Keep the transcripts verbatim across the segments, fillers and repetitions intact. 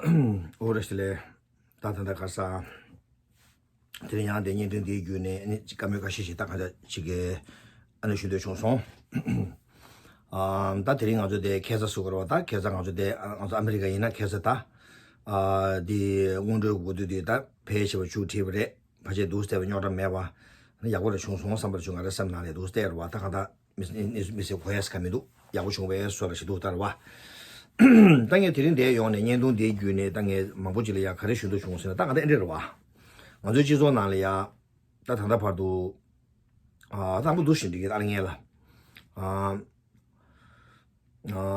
ཨོ་རེ་ཞི་ལེ། ད་ད་ད་ག་ས། དེ་རིང་ཡང་དེ་བརྙན་འཕྲིན་འདིའི་བརྒྱུད་ནས་ཨ་ནི་བཀའ་མོལ་ཁ་ཤས་ཤིག་ད་ག་ད་ཅིག་གི་ཨ་ནི་ཞུ་འདོད་བྱུང་སོང་། ཨ་ད་དེ་རིང་ང་ཚོ་དེ་ཁ་སང་སུ་ག་ར་བ་ད་ཁ་སང་ང་ཚོ་དེ་ང་ཚོ་ཨ་མི་རི་ཀ་ཡིན་ན་ཁ་སང་ད་ཨ་དེ་སྔོན་འགྲོའི་འགོ་སྟོད་དེ་ད་ཕལ་ཆེ་བ་མཇུག་བསྒྲིལ་བ་རེད། ཕལ་ཆེར་འདུག་སྟེ་རྙོག་དྲ་མེད་པ། ཡག་པོ་རེ་བྱུང་སོང་བསམ་པར་བྱུང་ང་རེ་སེམས་ནང་ལ་འདུག་སྟེ་ར་བ་ད་ག་ད་མི་མི་མི་སེ་གོ་ཡས་ཁ་མི་འདུག་ཡག་པོ་བྱུང་བས་སོ་ར་ཞིག་འདུག་ལྟར་བ། ད་ངས་དེ་རིང་འདིར་ཡོང་ནས་བརྙན་ཐུང་འདིའི་བརྒྱུད་ནས་ད་ངས་མང་པོ་ཅིག་ལ་ཡ་ག་རེ་ཞུ་འདོད་བྱུང་ཟེར་ན་ད་ག་ད་ཨེ་འདྲ་ར་བ། ང་ཚོའི་སྤྱི་ཚོགས་ནང་ལ་ཡ། ད་ད་ལྟ་བར་དུ། ཨ་དང་པོ་འདུག་བཞིན་འགྲིག་གི་ད་ལ་ངས་ལ། ཨ།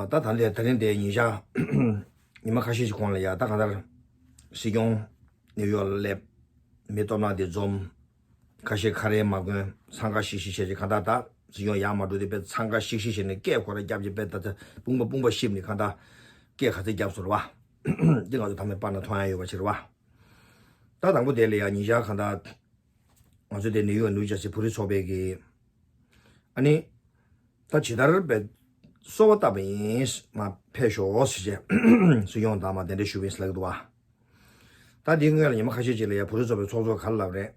ད་ད་ལྟའི་ད་རིང་དེ་ཉིན་ཞག་ཉི་མ་ཁ་ཤས་ཤིག་གོང་ལ་ཡ་ད་གང་ལྟར་སྲིད་སྐྱོང་ནིའུ་ཡོག་ལ་སླེབས། མི་སྟོབས་ལགས་དེ་འཛོམས། ཁ་ཤས་ཁ་རས་མ་གོན་འཚང་ཁ་ཤིག་ཤིག་བྱས་ཀྱི་གང་ལྟར་ད་སྲིད་སྐྱོང་ཡར་མ་འགྲོ་དེ་དཔེ་འཚང་ཁ་ཤིག་ཤིག་བྱས་ནས་སྐད་ཁོ་ར་རྒྱབ་ཀྱི་དཔེ་ད་ད་དཔུང་པ་དཔུང་པ་གཤིབ་ནས་གང་ལྟར་སྐད་ག་ཚད་རྒྱབ་སོང་ར་བ། འདི་ང་ཚོ་ད་མེད་པ་ན་མཐོང་ཡ་ཡོད་པ་ཕྱིར་བ། ད་དང་པོ་དེ་ལ་ཡ་ཉིན་ཞག་གང་ལྟར། ང་ཚོ་དེ་ནིའུ་ཡོག་ནིའུ་ཇར་སི་བོད་རིགས་ཚོགས་པའི་གི། ཨ་ནི། ད་ཇི་ལྟར་བས་གསོལ་བ་བཏབ་པ་ཡིན་མ་ཕེབས་ཤོག་ཟེར་བྱས་སུ་ཡོང་དང་མ་དེ་འདྲ་ཞུ་བ་ཡིན་ཟེར་ལབ་ཀྱི་འདུག་བ། ད་དེའི་སྔོན་ལ་ཉི་མ་ཁ་ཤས་ཅིག་ལ་ཡ་བོད་རིགས་ཚོགས་པའི་ཚོགས་གཙོ་ག་ལ་ལབ་རེད།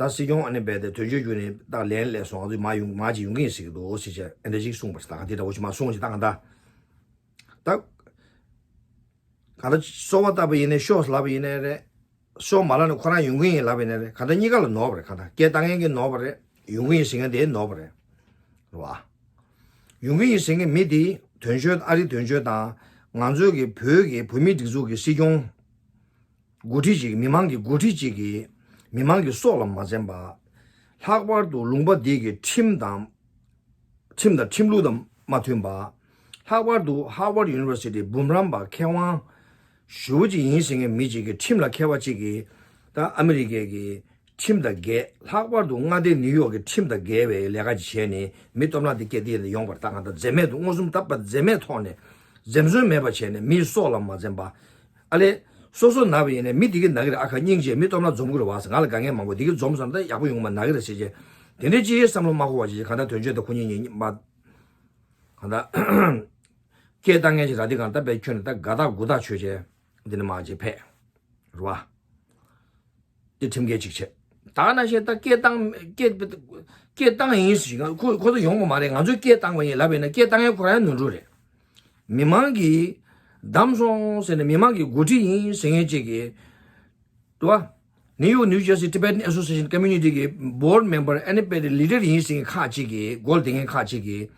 ད་སྲིད་སྐྱོང་ཨ་ནི་བས་དེ་དོན་གཅོད་བརྒྱུད་ནས་ད་ལན་སླེབས་སོང་ང་ཚོས་མ་ཡོང་མ་ཅིག་ཡོང་གི་ཡིན་ཟེར་གྱི་འདུག་ཟེར་བྱས་ཨ་འདྲ་ཅིག་གསུངས་པ་ཞིག་ད་ག་དེ་འདྲ་བོ་ཞིག་མ་གསུངས་ཞིག་ད་ག་ད། ད། ག་ད་གསོལ་བ་བཏབ་པ་ཡིན་ནའི་ཤོག་ལབ་པ་ཡིན་ནའི་རེད། ཤོག་མ་ལབ་ནས་ཁོ་རང་ཡོང་གི་ཡིན་ལབ་པ་ཡིན་ནའི་རེད་ག་ད་གཉིས་ཀ་ལ་ནོར་བ་རེད་ག་ད་སྐད་བཏང་མཁན་གྱི་ནོར་བ་རེད། ཡོང་གི་ཡིན་ཟེར་མཁན་དེའི་ནོར་བ་རེད། རེད་བ། ཡོང་གི་ཡིན་ཟེར་མཁན་མི་དེ་དོན་གཅོད་ཨ་རི་དོན་གཅོད་དང་ང་ཚོའི་གི་བོད་ཀྱི་བོད་མིའི་སྒྲིག་འཛུགས་ཀྱི་སྲིད་སྐྱོང་། འགོ་ཁྲིད་ཅིག་མི་མང་གི་འགོ་ཁྲིད་ཅིག་གིས་མི་མང་གི་སྲོག་ལ་མ་འཛེམས་པ། ལྷག་པར་དུ་ལུང་པ་འདི་གི་ཁྲིམས་དང་། ཁྲིམས་དང་ཁྲིམས་ལུགས་དང་མ་མཐུན་པ། ལྷག་པར་དུ་ཧར་ཝར་ཡུ་ནི་ཝར་སི་ཊི་འབུམ་རམས་པ་མཁས་དབང་ཞེ་པོ་ཅིག་ཡིན་ཟེར་མཁན་མི་ཅིག་གིས་ཁྲིམས་ལ་མཁས་པ་ཅིག་གིས་ད་ཨ་མི་རི་ཀའི་གི་ཁྲིམས་དང་འགལ་ལྷག་པར་དུ་མངའ་སྡེ་ནིའུ་ཡོག་གི་ཁྲིམས་དང་འགལ་བའི་ལས་ཀ་ཅིག་བྱས་ནས་མི་སྟོབས་ལགས་འདི་སྐད་འདི་ལ་ཡོང་པར་ད་གང་ལྟར་འཛེམ་མེད་དུ་མངོན་སུམ་དག་པ་འཛེམ་མེད་ཐོག་ནས་འཛེམ་ཟོན་མེད་པ་བྱས་ནས་མིའི་སྲོག་ལ་མ་འཛེམ་པ། ཨ་ལས། སོ་སོ་ན་བ་ཡིན་ནའི་མི་དེ་གི་ན་གི་རེད་ཨ་ཁ་སྙིང་རྗེ་མི་སྟོབས་ལ་འཛོམས་གི་རེད་བ་ཟེར་ང་ལ་དཀའ་ངལ་མང་པོ་དེ་གི་འཛོམས་སོང་ད་ཡག་པོ་ཡོང་མ་ན་གི་རེད་ཟེར་རྗེས། དེ་འདྲའི་ཅི་ཡའི་བསམ་བློ་མ་འཁོར་བ་ཞིག་གང་ལྟར་དོན་གཅོད་དང་ཁོ་གཉིས་གཉིས་མ། གང་ལྟར། སྐད་བཏང་མཁན་ཞིག་ར་དེ་གང་ལྟར་བས་ཁྱོད་ནི་ད་དགའ་ཐག་དགུ་ཐག་ཆོད་བྱས། འདི་ནི་མ་ཅིག་ཕེབས། རེད་བ། དེ་ཁྲིམས་འགལ་ཅིག་བྱས། ད་ན་བཞིན་ད་སྐད་བཏང་སྐད་སྐད་བཏང་ཡིན་ཞིག་ཁོ་ཁོ་ཚོ་ཡོང་གི་མ་རེད་ང་ཚོས་སྐད་བཏང་བ་ཡིན་ལབ་པས་ན་སྐད་བཏང་ཡས་ཁོ་རང་ནོར་འཁྲུལ་རེད། མི་མང་གིས་བདམས་སོང་ཟེར་ནས་མི་མང་གི་འགོ་ཁྲིད་ཡིན་ཟེར་མཁན་ཅིག་གིས། དུ་བ། New York New Jersey Tibetan Association Community གི་board member ཨ་ནི་པེ་རི་leader ཡིན་ཟེར་མཁན་ཁག་ཅིག་གིས་མགོ་ལ་དེ་མཁན་ཁག་ཅིག་གིས།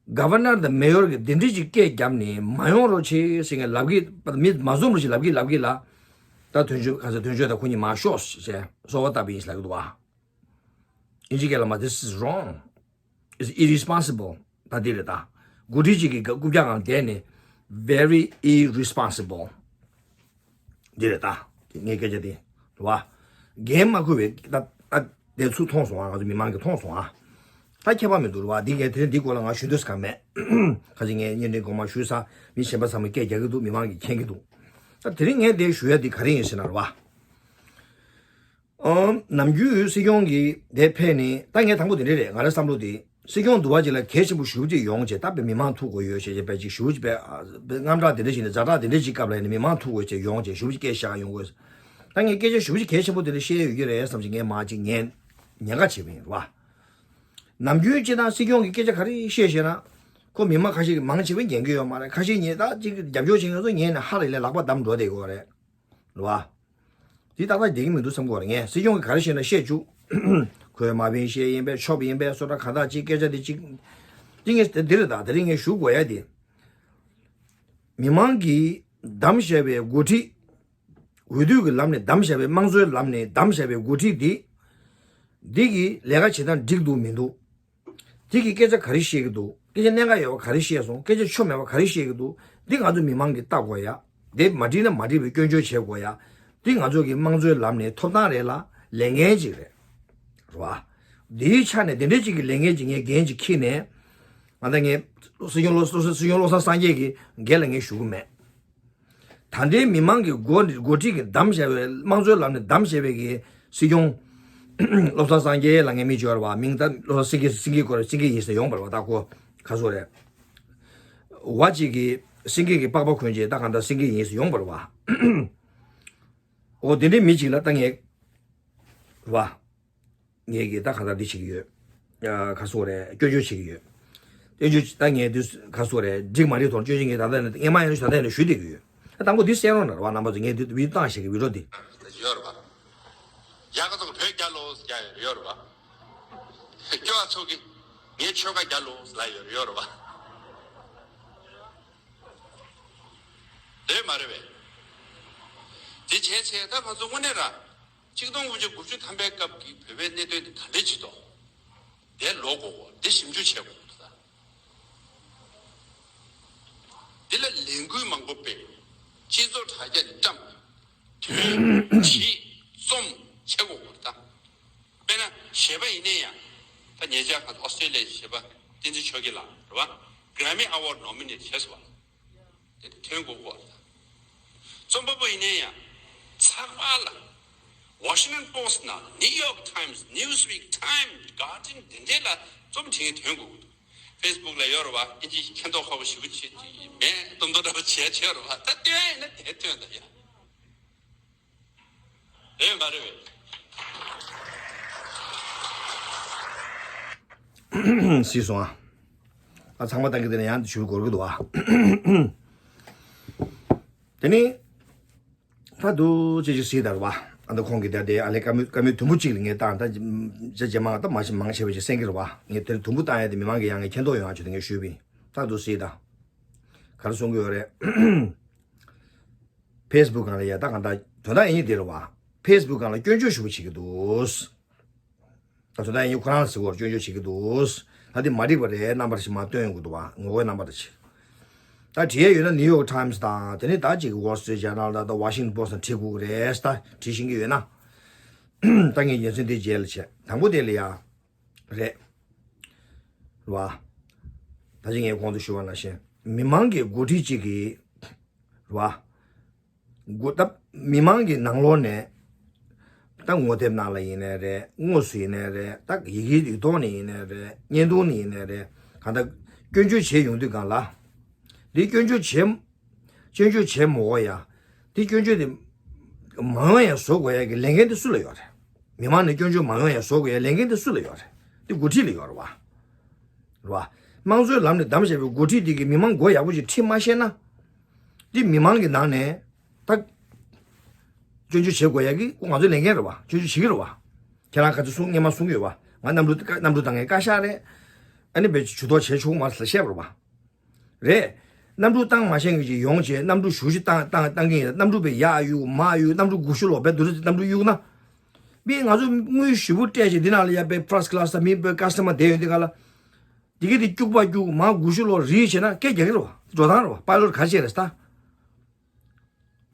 Governor དང་Mayor གི་དེ་འདྲི་ཅིག་སྐད་བརྒྱབ་ནས་མ་ཡོང་རོགས་བྱེད་ཟེར་མཁན་ལབ་གི་མི་མ་འཛོམས་རོགས་ཞེས་ལབ་གི་ལབ་གི་ལ། ད་དོན་གཅོད་ག་ཚོད་དོན་གཅོད་དང་ཁོ་གཉིས་མ་ཤོག་ཟེར་གསོལ་བ་བཏབ་པ་ཡིན་ཟེར་ལབ་གི་འདུག་བ། ཨིན་ཇི་སྐད་ལ་མ་this is wrong. It's irresponsible. ད་འདི་རེད་ད། འགོ་ཁྲིད་ཅིག་གིས་རྐུབ་བཀྱག་ངང་བསྡད་ནས་very irresponsible. འདི་རེད་ད། ངའི་སྐད་ཆ་འདི། རེད་བ། འགན་མ་འཁུར་བའི་ད་ད་དེ་ཚུར་མཐོང་སོང་ཨ་ང་ཚོ་མི་མང་གིས་མཐོང་སོང་ཨ། ད་ཁྱད་པར་མི་འདུག་རེད་བ་འདི་ངས་དེ་འདི་སྐོར་ལ་ང་ཞུ་འདོད་ས་གང་མེད། ཁ་ཅིག་ངས་བརྙན་འཕྲིན་གོང་མ་ཞུས་ས་མི་གཞན་པ་ཚང་མས་སྐད་རྒྱག་གི་འདུག་མི་མང་གིས་མཁྱེན་གི་འདུག་ད་དེ་རིང་ངས་འདི་ཞུ་ཡ་འདི་ག་རེ་ཡིན་ཟེར་ན་རེད་བ། ཨང་། ནམ་རྒྱུན་སྲིད་སྐྱོང་གིས་དེ་ཕེབས་ནས་ད་ངས་དང་པོ་དེ་འདྲ་རེད་ང་རའི་བསམ་བློ་དེ་སྲིད་སྐྱོང་འདུ་བ་ཅིག་ལ་གལ་ཆེན་པོ་ཞེ་པོ་ཅིག་ཡོང་བྱས་ད་དཔེ་མི་མང་ཐུག་དགོས་ཡོད་ཞེས་བྱས་པས་ཅིག་ཞེ་པོ་ཅིག་དཔེ་དངངས་སྐྲག་དེ་འདྲ་ཞིག་ནས་ཛ་དྲག་དེ་འདྲ་ཅིག་སྐབས་ལ་ཡིན་ན་མི་མང་ཐུག་དགོས་བྱས་ཡོང་བྱས་ཞེ་པོ་ཅིག་སྐད་བཤད་ཡོང་དགོས། ད་ངས་སྐད་ཆ་ཞེ་པོ་ཅིག་གལ་ཆེན་པོ་དེ་འདྲ་བཤད་ཡོད་ཀྱི་རེད་བསམ་ཅིག་ངས་མ་ཅིག་ཉན་ཉན་ག་བྱས་པ་ཡིན་རེད་བ། ནམ་རྒྱུན་སྤྱིར་བཏང་སྲིད་སྐྱོང་གིས་སྐད་ཆ་ག་རེ་བཤད་ཤེས་ན། ཁོ་མི་མང་ཁ་ཤས་ཀྱིས་མང་ཆེ་བས་ཉན་གྱི་ཡོད་མ་རེད་ཁ་ཤས་ཉན་ད་ཅིག་རྒྱབ་སྐྱོར་བྱེད་མཁན་ཚོ་ཉན་ནས་ཧ་ལས་ལས་ལག་པ་བསྡམས་འགྲོ་བསྡད་ཀྱི་ཡོད་རེད། རེད་བ། དེ་ཏག་ཏག་བསྡད་ཀྱི་མི་འདུག་བསམ་གྱི་ཡོད་རེད་ངས་སྲིད་སྐྱོང་གིས་ག་རེ་བཤད་ན་བཤད་བཅུག་ཁོས་མ་བིན་བཤད་ཡིན་པས་ཆོབ་ཡིན་པས་སོ་ད་ག་ད་ཅིག་སྐད་ཆ་དེ་ཅིག་དེ་ངས་དེ་འདི་རེད་ད་དེ་རིང་ངས་ཞུ་དགོས་ཡ་དེ། མི་མང་གིས་བདམས་བཞག་པའི་འགོ་ཁྲིད། འོས་བསྡུ་གི་ལམ་ནས་བདམས་བཞག་པའི་དམངས་གཙོའི་ལམ་ནས་བདམས་བཞག་པའི་འགོ་ཁྲིད་འདི། འདི་གི་ལས་ཀ་བྱེད་སྟངས་འགྲིག་འདུག་མི་འདུག་དེ་གི་སྐད་ཆ་ག་རེ་བཤད་ཀྱི་འདུག་སྐད་ཆ་གནད་འགག་ཡོད་པ་ག་རེ་བཤད་སོང་སྐད་ཆ་ཆོ་མེད་པ་ག་རེ་བཤད་ཀྱི་འདུག་འདི་ང་ཚོ་མི་མང་གིས་བལྟ་དགོས་ཡ། དེ་མ་འགྲིག་ན་མ་འགྲིག་པའི་སྐྱོན་བརྗོད་བྱེད་དགོས་ཡ། འདི་ང་ཚོ་གི་དམངས་གཙོའི་ལམ་ནས་ཐོབ་ཐང་རེད་ལ་ལས་འགན་ཅིག་རེད། རེད་བ། འདིའི་ཆ་ནས་དེ་འདྲའི་ཅིག་གི་ལས་འགན་ཅིག་ངས་འགན་ཅིག་འཁྱེར་ནས། ང་ད་ངས་སྲིད་སྐྱོང་བློ་སྲིད་སྐྱོང་བློ་བཟང་སངས་རྒྱས་ཀྱི་འགན་ལ་ངས་ཞུ་གི་མེད། ད་ལྟའི་མི་མང་གི་འགོ་འགོ་ཁྲིད་ཀྱིས་བདམས་བཞག་པའི་དམངས་གཙོའི་ལམ་ནས་བདམས་བཞག་པའི་གི་སྲིད་སྐྱོང་། བློ་བཟང་སངས་རྒྱས་ལ་ངས་མི་འབྱོར་བ་མིང་ད་བློ་བཟང་སེང་གེ་སེང་གེ་སྐོར་སེང་གེ་ཡིན་ཟེར་ཡོང་བར་བ་ད་ཁོ་ཁ་སོ་རེད། བ་གཅིག་གིས་ སེང་གེ་གི་པགས་པ་གོན་བྱས་ད་གང་ལྟར་སེང་གེ་ཡིན་ཟེར་ཡོང་བ་རེད་བ། འོ་དེ་འདྲའི་མི་གཅིག་ལ་ད་ངས་རེད་བ། ངས་ཀྱི་ད་གང་ལྟར་འདི་བྱེད་ཀྱི་ཡོད། ཨ། ག་སོ་རེད། སྐྱོན་བརྗོད་བྱེད་ཀྱི་ཡོད། སྐྱོན་བརྗོད་ད་ངས་འདི་ག་སོ་རེད། འགྲིག་མ་རེད་དོར་སྐྱོན་བརྗོད་ངས་ད་ལྟ་ནས་སྔས་མ་ཡང་ད་ལྟ་ནས་ཞུས་བསྡད་ཀྱི་ཡོད། ད་དང་པོ་འདི་གསན་རོགས་གནང་རེད་བ། རྣམ་པ་ཚོ་ངས་འདི་བི་ཏང་བྱེད་ཀྱི་བི་རོ་འདི། ཡོད་རེད་བ། ཡག་ག་ཚོགས་བོད་རྒྱལ་ལོ་རྒྱ་ཡོད་རེད་བ། སྐྱོ་བ་ཚོགས་ཀྱི་ངའི་ཆོལ་ཁ་རྒྱལ་ལོ་ལ་ཡོད་རེད་ཡོད་རེད་བ། དེ་མ་རེད་བས། དེ་བྱས་ཚེ་ད་ང་ཚོ་དངོས་གནས་ར། ཆིག་སྟོང་དགུ་བརྒྱ་དགུ་བཅུ་ཐམ་པའི་སྐབས་ཀྱི་བོད་པའི་གནད་དོན་དེ་ག་འདྲས་བྱེད་དོ། དེ་ལོ་དགོས་གོ་དེ་ཞིབ་འཇུག་བྱེད་དགོས་གོ་ད། དེ་ལ་ལས་འགུལ་མང་པོ་སྤེལ། སྤྱི་ཚོགས་དྲ་རྒྱ་ནས་བཀྲམ། དོན་བྲིས་རྩོམ་བྱེད་དགོས་གོ་ད། དཔེར་ན་གཞས་པ་ཡིན་ནའི་ཡང་། ད་ཉེ་ཆར་ཁ་ཨོ་སི་ཀྲེ་ལི་ཡའི་གཞས་པ་བསྟན་འཛིན་ཆོས་རྒྱལ་ལགས་རེད་བ། གྷ་ར་མི་ཨ་ཝར་ཌི་ནོ་མི་ནེ་ཊི་བྱས་སོང་བ། དེ་དེ་ཐོན་དགོས་གོ་རེད། རྩོམ་པ་པོ་ཡིན་ནའི་ཡང་། ཚགས་པར་ལ། Washington Post ནང་New York Times, Newsweek, Time, Guardian དེ་འདྲས་ལ་རྩོམ་བྲིས་ཐོན་དགོས་གོ་འདུག་ཕེ་སི་བུག་ལ་ཡོད་རེད་བ། ཨིན་ཇི་མཁྱེན་རྟོགས་ཁག་པོ་ཞེ་པོ་བྱེད་ཀྱི་མེད། སྡོམ་ཐོ་འདྲ་པོ་བྱས་བྱས་རེད་བ། ད་ཐོན་ཡིན་ན་དེ་ཐོན་ད་ཡ། ཨེ་མ་རེད་བས། སྲིད་སོང་ཨ། ཨ་ཚང་མ་ལྟ་གི་དེ་ནས་ཡང་ཞུ་དགོས་ཀྱི་འདུག་ཨ། དེ་ནི། ད་དུ་ཅི་ཅི་སྲིད་ད་རེད་བ། ཨ་ད་ཁོང་གི་ད་དེ་ཨ་ལས་བཀའ་མོལ་བཀའ་མོལ་དུམ་བུ་གཅིག་ལ་ངས་བཏང་ད་ཅི་ཅི་མང་ད་མ་ཞིག་མང་ཆེ་བ་ཞིག་གསན་གི་རེད་བ། ངས་དེར་དུམ་བུ་བཏང་ཡ་དེ་མི་མང་གི་ཡང་ངས་མཁྱེན་རྟོགས་ཡོང་ཨ་ཆུ་དེ་ངས་ཞུས་པིན། ད་དུ་སྲིད་ད། ག་རེ་གསུང་གི་ཡོད་རེད། ཕེ་སི་བུག་སྒང་ལ་ཡ་ད་གང་ལྟར་དོན་དག་ཡིན་དེ་རེད་བ། ཕེ་སི་བུག་སྒང་ལ་སྐྱོན་བརྗོད་ཞུ་བ་བྱེད་ཀྱི་འདུག་ད་དོན་དག་ཡིན་ཁོ་རང་ཟེར་བར་སྐྱོན་བརྗོད་བྱེད་ཀྱི་འདུག་ད་དེ་མ་འགྲིག་པ་རེད། རྣམ་པར་ཞིག་མ་སྟོན་ཡོང་གི་འདུག་བ། ངོ་རྒོལ་རྣམ་པར་ཞིག་ད་བྲིས་ཡས་ཡོད་ན་ནིའུ་ཡོག་ཊའིམ་སི་དང་དེ་ནས་ད་ཅིག་ཝོལ་སི་ཊི་རི་ཊི་ཇར་ནལ་དང་ཝ་ཤིང་ཊོན་པོ་སི་ཊི་དང་བྲིས་དགོས་ཀྱི་རེད། ད་བྲིས་ཤེས་ཀྱི་ཡོད་ན། ད་ངས་ཉིན་མཚན་དེ་རྗེས་ལ་བྱས་དང་པོ་དེ་ལ་ཡ། རེད། རེད་བ། ད་ཅི་ངས་གོང་དུ་ཞུ་བ་ནང་བཞིན་མི་མང་གི་འགོ་ཁྲིད་ཅིག་གིས། རེད་བ། འགོ་ད་མི་མང་གི་ནང་ལོགས་ནས། ད་ངོ་དེབ་ནང་ལ་ཡིན་ནའི་རེད། དངོས་སུ་ཡིན་ནའི་རེད། ད་ཡི་གེ་ཡིག་ཐོག་ནས་ཡིན་ནའི་རེད། བརྙན་ཐུང་ནས་ཡིན་ནའི་རེད། གང་ལྟར་སྐྱོན་བརྗོད་བྱས་ཡོང་དུས་སྒང་ལ། འདི་སྐྱོན་བརྗོད་བྱས། སྐྱོན་བརྗོད་བྱས་མ་དགོས་ཡ། འདི་སྐྱོན་བརྗོད་དེ། མ་ཡོང་ཡ་བཟོ་དགོས་ཡ་གི་ལས་འགན་དེ་སུ་ལ་ཡོད་རེད། མི་མང་ནས་སྐྱོན་བརྗོད་མ་ཡོང་ཡ་བཟོ་དགོས་ཡ་ལས་འགན་དེ་སུ་ལ་ཡོད་རེད། འདི་འགོ་ཁྲིད་ལ་ཡོད་རེད་བ། རེད་བ། དམངས་གཙོའི་ལམ་ནས་བདམས་བཞག་པའི་འགོ་ཁྲིད་དེ་གིས་མི་མང་མགོ་ཡག་པོ་ཞིག་ཁྲིད་མ་ཤེས་ན། འདི་མི་མང་གི་ནང་ནས། ད། སྐྱོན་བརྗོད་བྱེད་དགོས་ཡ་གི་ང་ཚོའི་ལས་འགན་རེད་བ། སྐྱོན་བརྗོད་བྱེད་ཀྱི་རེད་བ། ཁྱེད་རང་ག་ཚོད་གསུང་སྔས་མ་གསུང་གི་ཡོད་བ། ང་གནམ་གྲུ་གནམ་གྲུ་བཏང་ངས་བཀའ་ཤག་རེད། ཨ་ནི་བེད་ཇུས་གཏོགས་བྱས་ཆོག་མ་རེད་ཟེར་བཤད་པ་རེད་བ། རེད། གནམ་གྲུ་བཏང་མ་ཤེས་མཁན་ཅིག་ཡོང་བྱས་གནམ་གྲུ་ཞུ་ཞིག་བཏང་བཏང་བཏང་གི་ཡིན། གནམ་གྲུ་བས་ཡར་གཡུག་མར་གཡུག་གནམ་གྲུ་སྒུག་ཤུགས་ལོག་བས་དུ་རི་གནམ་གྲུ་གཡུག་ན། མི་ང་ཚོ་དངུལ་ཞེ་པོ་སྤྲད་བྱས་འདི་ནང་ལ་ཡ་བས་ཕར་སི་ཀ་ལ་སི་དང་མི་བས་ཀ་སི་ཊ་མར་བསྡད་ཡོད་འདི་ག་ལ། འདི་ག་དེ་སྐྱུག་པ་སྐྱུག་མར་སྒུག་ཤུགས་ལོག་རི་བྱས་ན་སྐད་རྒྱག་གི་རེད་བ། འགྲོ་སྟངས་རེད་བ། པའི་ལོཊ་ག་རེ་བྱས་རེད་ད།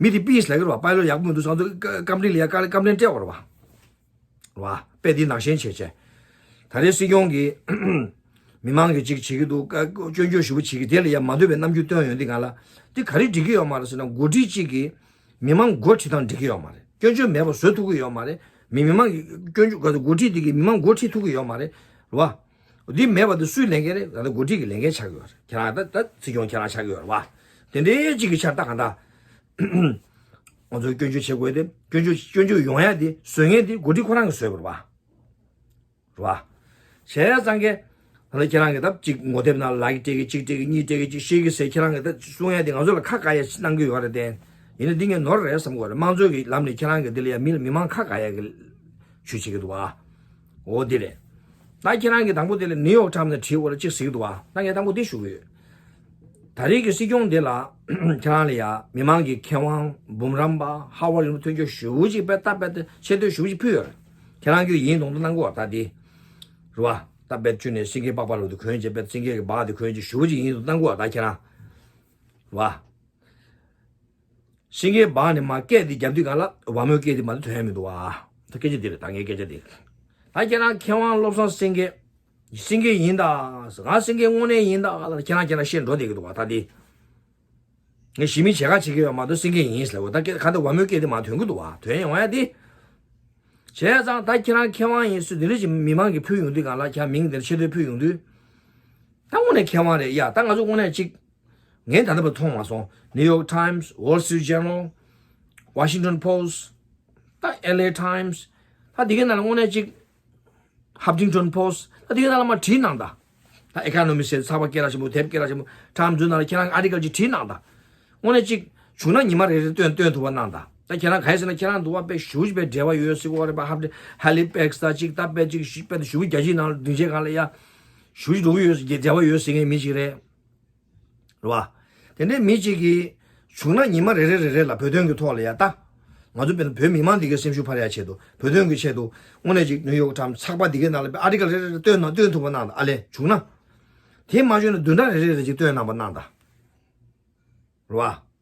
མི་དེ་པི་ཨེ་སི་ལབ་ཀྱི་རེད་བ། པའི་ལོཊ་ཡག་པོ་མི་འདུག་ང་ཚོ་ཀ་ཀམ་པ་ནི་ལ་ཡ་ཀ་ཀམ་པི་ལེན་སྤྲད་དགོས་རེད་བ། རེད་བ། དཔེ་འདི་ནང་བཞིན་བྱས་བྱས། ད་རེས་སྲིད་སྐྱོང་གིས། མི་མང་གིས་གཅིག་བྱེད་ཀྱི་འདུག་ཀ་སྐྱོན་བརྗོད་ཞེ་པོ་བྱེད་ཀྱི་དེ་ལ་ཡ་མ་འདོད་པའི་རྣམ་འགྱུར་སྟོན་ཡོང་དུས་སྒང་ལ། འདི་ག་རེ་འགྲིག་གི་ཡོད་མ་རེད་ཟེར་ན་འགོ་ཁྲིད་གཅིག་གིས། མི་མང་འགོ་ཁྲིད་སྟངས་འགྲིག་གི་ཡོད་མ་རེད། སྐྱོན་བརྗོད་མེད་པ་བཟོ་ཐུབ་ཀྱི་ཡོད་མ་རེད། མི་མི་མང་གི་སྐྱོན་བརྗོད་ག་ཚོད་འགོ་ཁྲིད་དེ་གིས་མི་མང་འགོ་ཁྲིད་ཐུབ་ཀྱི་ཡོད་མ་རེད། རེད་བ། འདི་མེད་པ་འདི་སུའི་ལས་འགན་རེད། ད་ལྟ་འགོ་ཁྲིད་ཀྱི་ལས་འགན་ཆགས་ཀྱི་ཡོད་རེད། ཁྱེད་རང་ད་ད་སྲིད་སྐྱོང་ཁྱེད་རང་ཆགས་ཀྱི་ཡོད་རེད་བ། དེ་འདྲའི་གཅིག་གི་ཆར་ད་གང་ལྟར། ང་ཚོས་སྐྱོན་བརྗོད་བྱེད་དགོས་ཏེ་སྐྱོན་བརྗོད་སྐྱོན་བརྗོད་ཡོང་ཡ་དེ་བཟོ་མཁན་དེ་འགོ་ཁྲིད་ཁོ་རང་གིས་བཟོས་པ་རེད་བ། རེད་བ། བྱས་ཙང་གི། ད་ལྟ་ཁྱེད་རང་གིས་ད་གཅིག་ངོ་དེབ་ནང་ལ་ལའིཀ་སྤྲད་ཀྱི་གཅིག་སྤྲད་ཀྱི་གཉིས་སྤྲད་ཀྱི་གཅིག་ཤེར་གྱི་ཟེར་ཁྱེད་རང་གིས་ད་གསུང་ཡ་དེ་ང་ཚོ་ལ་ཁ་བཀག་ཡ་ཞིག་གནང་གི་ཡོད་རེད་དེ། ཡིན་ན་འདི་ངས་ནོར་རེད་བསམ་གྱི་ཡོད་རེད། དམངས་གཙོ་གི་ལམ་ནས་ཁྱེད་རང་གིས་འདི་ལ་ཡ་མི་ལ་མི་མང་ཁ་བཀག་ཡ་གི་ཇུས་བྱེད་ཀྱི་འདུག་བ། འོ་འདི་རེད། ད་ཁྱེད་རང་གིས་དང་པོ་དེ་ལ་ནིའུ་ཡོག་ཊའིམ་སི་ནང་བྲིས་འོ་ལ་གཅིག་གཟིགས་འདུག་བ། ད་ངས་དང་པོ་འདི་ཞུ་གི་ཡོད། ད་རེས་ཀྱི་སྲིད་སྐྱོང་འདི་ལ་ཁྱེད་རང་ལ་ཡ་མི་མང་གི་མཁས་དབང་འབུམ་རམས་པ་ཧར་ཝར་ཡུ་ནི་ཐོན་སྐྱོད་ཞུ་བོ་ཅིག་པད་ད་པད་ད་ཆེ་བསྟོད་ཞུ་བོ་ཅིག་ཕུལ་ཡོད་རེད། ཁྱེད་རང་གིས་ཡིན་དང་དུ་གནང་གོ་བ་ད་འདི། རེད་བ། ད་པད་བཅུ་ནས་སེང་གེ་པགས་པ་ལོ་འདི་གོན་བྱས་པད་སེང་གེ་གི་སྦག་འདི་གོན་བྱས་ཞུ་བོ་ཅིག་ཡིན་དང་གནང་གོ་བ་ད་ཁྱེད་རང་། རེད་བ། སེང་གེ་སྦག་ནས་མར་སྐད་དེ་རྒྱབ་དུས་གང་ལ་བ་མོའི་སྐད་དེ་མ་གཏོགས་ཐོན་ཡ་མི་འདུག་བ། ད་སྐད་ཆ་འདི་རེད། ད་ངའི་སྐད་ཆ་འདི། ད་ཁྱེད་རང་མཁས་དབང་བློ་བཟང་སེང་གེ། སེང་གེ་ཡིན་ད། ང་སེང་གེ་དངོས་གནས་ཡིན་ད་ལ་ཁྱེད་རང་ཁྱེད་རང་བཤད་འགྲོ་བསྡད་ཀྱི་འདུག་བ་ད་འདི། ངས་ཞི་མི་བྱེད་ག་བྱེད་ཀྱི་ཡོད་མ་གཏོགས་སེང་གེ་ཡིན་ཟེར་བ་ད་སྐད་ག་འདི་བ་མོའི་སྐད་དེ་མ་ཐོན་གྱི་འདུག་བ། ཐོན་ཡོང་ཡ་འདི། བྱས་ཙང་ད་ཁྱེད་རང་མཁས་དབང་ཡིན་ཟེར་འདི་འདྲ་ཅིག་མི་མང་གིས་ཕུལ་ཡོང་དུས་གང་ལ་ཁྱེད་རང་མིང་འདིར་ཆེ་བསྟོད་ཕུལ་ཡོང་དུས། ད་དངོས་གནས་མཁས་དབང་རེད་ཡ། ད་ང་ཚོ་དངོས་གནས་ཅིག་ངས་ད་ལྟ་བར་མཐོང་མ་སོང་། New York Times, Wall Street Journal, Washington Post, ད་L A Times, ད་འདི་གའི་ནང་ལ་དངོས་གནས་ཅིག Huffington Post, ད་འདི་གའི་ནང་ལ་མ་བྲིས་གནང་ད། ད་Economist ཟེར་ཚགས་པ་སྐད་གྲགས་ཆེན་པོ་དེབ་སྐད་གྲགས་ཆེན་པོ་Times འདི་ནང་ལ་ཁྱེད་རང་article ཅིག་བྲིས་གནང་ད། དངོས་གནས་ཅིག་བྱུང་ན་ཉི་མ་རེ་རེ་སྟོན་སྟོན་ཐུབ་པ་གནང་ད། ད་ཁྱེད་རང་ག་རེ་ཟེར་ན་ཁྱེད་རང་འདུག་བ་དཔེ་ཞེ་པོ་ཅིག་དཔེ་འབྲེལ་བ་ཡོད་ཟེར་གོ་རེད་པ། Halifax ད་ཅིག་ད་དཔེ་ཅིག་ཞུ་དཔེ་ཞེ་པོ་རྒྱལ་སྤྱིའི་ནང་ལ་སྡིངས་ཆའི་སྒང་ལ་ཡ་ཞེ་པོ་ཅིག་འགྲོ་གི་ཡོད་ཟེར་འབྲེལ་བ་ཡོད་ཟེར་མཁན་མི་ཞིག་རེད། རེད་བ། དེ་འདྲའི་མི་གཅིག་གིས་བྱུང་ན་ཉི་མ་རེ་རེ་རེ་རེ་ལ་བོད་དོན་གྱི་ཐོག་ལ་ཡ་ལྟ། ང་ཚོ་དཔེར་ན་བོད་མི་མང་འདི་གའི་སེམས་ཤུགས་འཕར་ཡ་ཆེད་དུ་བོད་དོན་གྱི་ཆེད་དུ་དངོས་གནས་ཅིག་New York Times ཚགས་པ་འདི་གའི་ནང་ལ་article རེ་རེ་རེ་བཏོན་ན་བཏོན་ཐུབ་པ་གནང་དང་། ཨ་ལས་བྱུང་ན། དེ་མ་བྱུང་ན་བདུན་ཕྲག་རེ་རེ་རེ་ཅིག་བཏོན་གནང་པ་གནང་དང་། རེད་བ།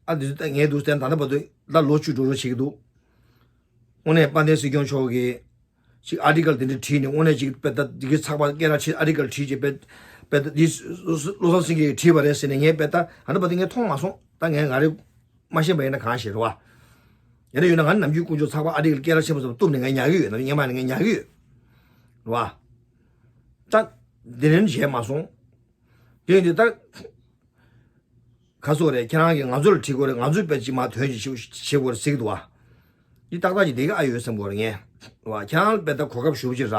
ཨ་འདི་ཚོ་ངས་འདུག་སྟན་ད་ལྟ་བར་དུ་ད་ལོ་བཅུ་འགྲོ་རོགས་བྱེད་ཀྱི་འདུག་དངོས་གནས་དཔལ་ལྡན་སྲིད་སྐྱོང་མཆོག་གིས་ཅིག་article དེ་འདྲ་བྲིས་ནས་དངོས་གནས་ཅིག་དཔེ་ད་འདི་གའི་ཚགས་པར་སྐད་གྲགས་ཆེ་article བྲིས་ཅིག་དཔེ་དཔེ་ད་འདི་བློ་བཟང་སེང་གེས་བྲིས་པ་རེད་ཟེར་ནས་ངས་དཔེ་ད་ད་ལྟ་བར་དུ་ངས་མཐོང་མ་སོང་། ད་ངས་ང་རེ་མ་ཤེས་པ་ཡིན་ན་གང་ཤེས་རེད་བ། ཡིན་ན་ཡོད་ན་ང་ནམ་རྒྱུན་དཀོན་མཆོག་ཚགས་པར་article སྐད་གྲགས་ཆེན་པོ་ཚོ་གཏུབ་ནས་ངས་ཉར་གི་ཡོད། ནམ་རྒྱུན་སྔོན་མ་ནས་ངས་ཉར་གི་ཡོད་རེད་བ། ད་འདི་ནས་བྱས་མ་སོང་། དེ་ཡིན་དུས་ད། ཁ་སོ་རེད། ཁྱེད་རང་གིས་ང་ཚོ་ལ་བྲིས་དགོས་རེད། ང་ཚོས་དཔེ་ཅིག་མ་དོན་ཅིག་ཤེས་དགོས་རེད་ཟེར་གི་འདུག་བ། འདི་ཏག་ཏག་ཅིག་བསྡད་ཀྱི་ཨ་ཡོད་བསམ་གི་རེད་ངས། བ། ཁྱེད་རང་དཔེ་ད་གོ་སྐབས་ཞེ་པོ་ཅིག་རག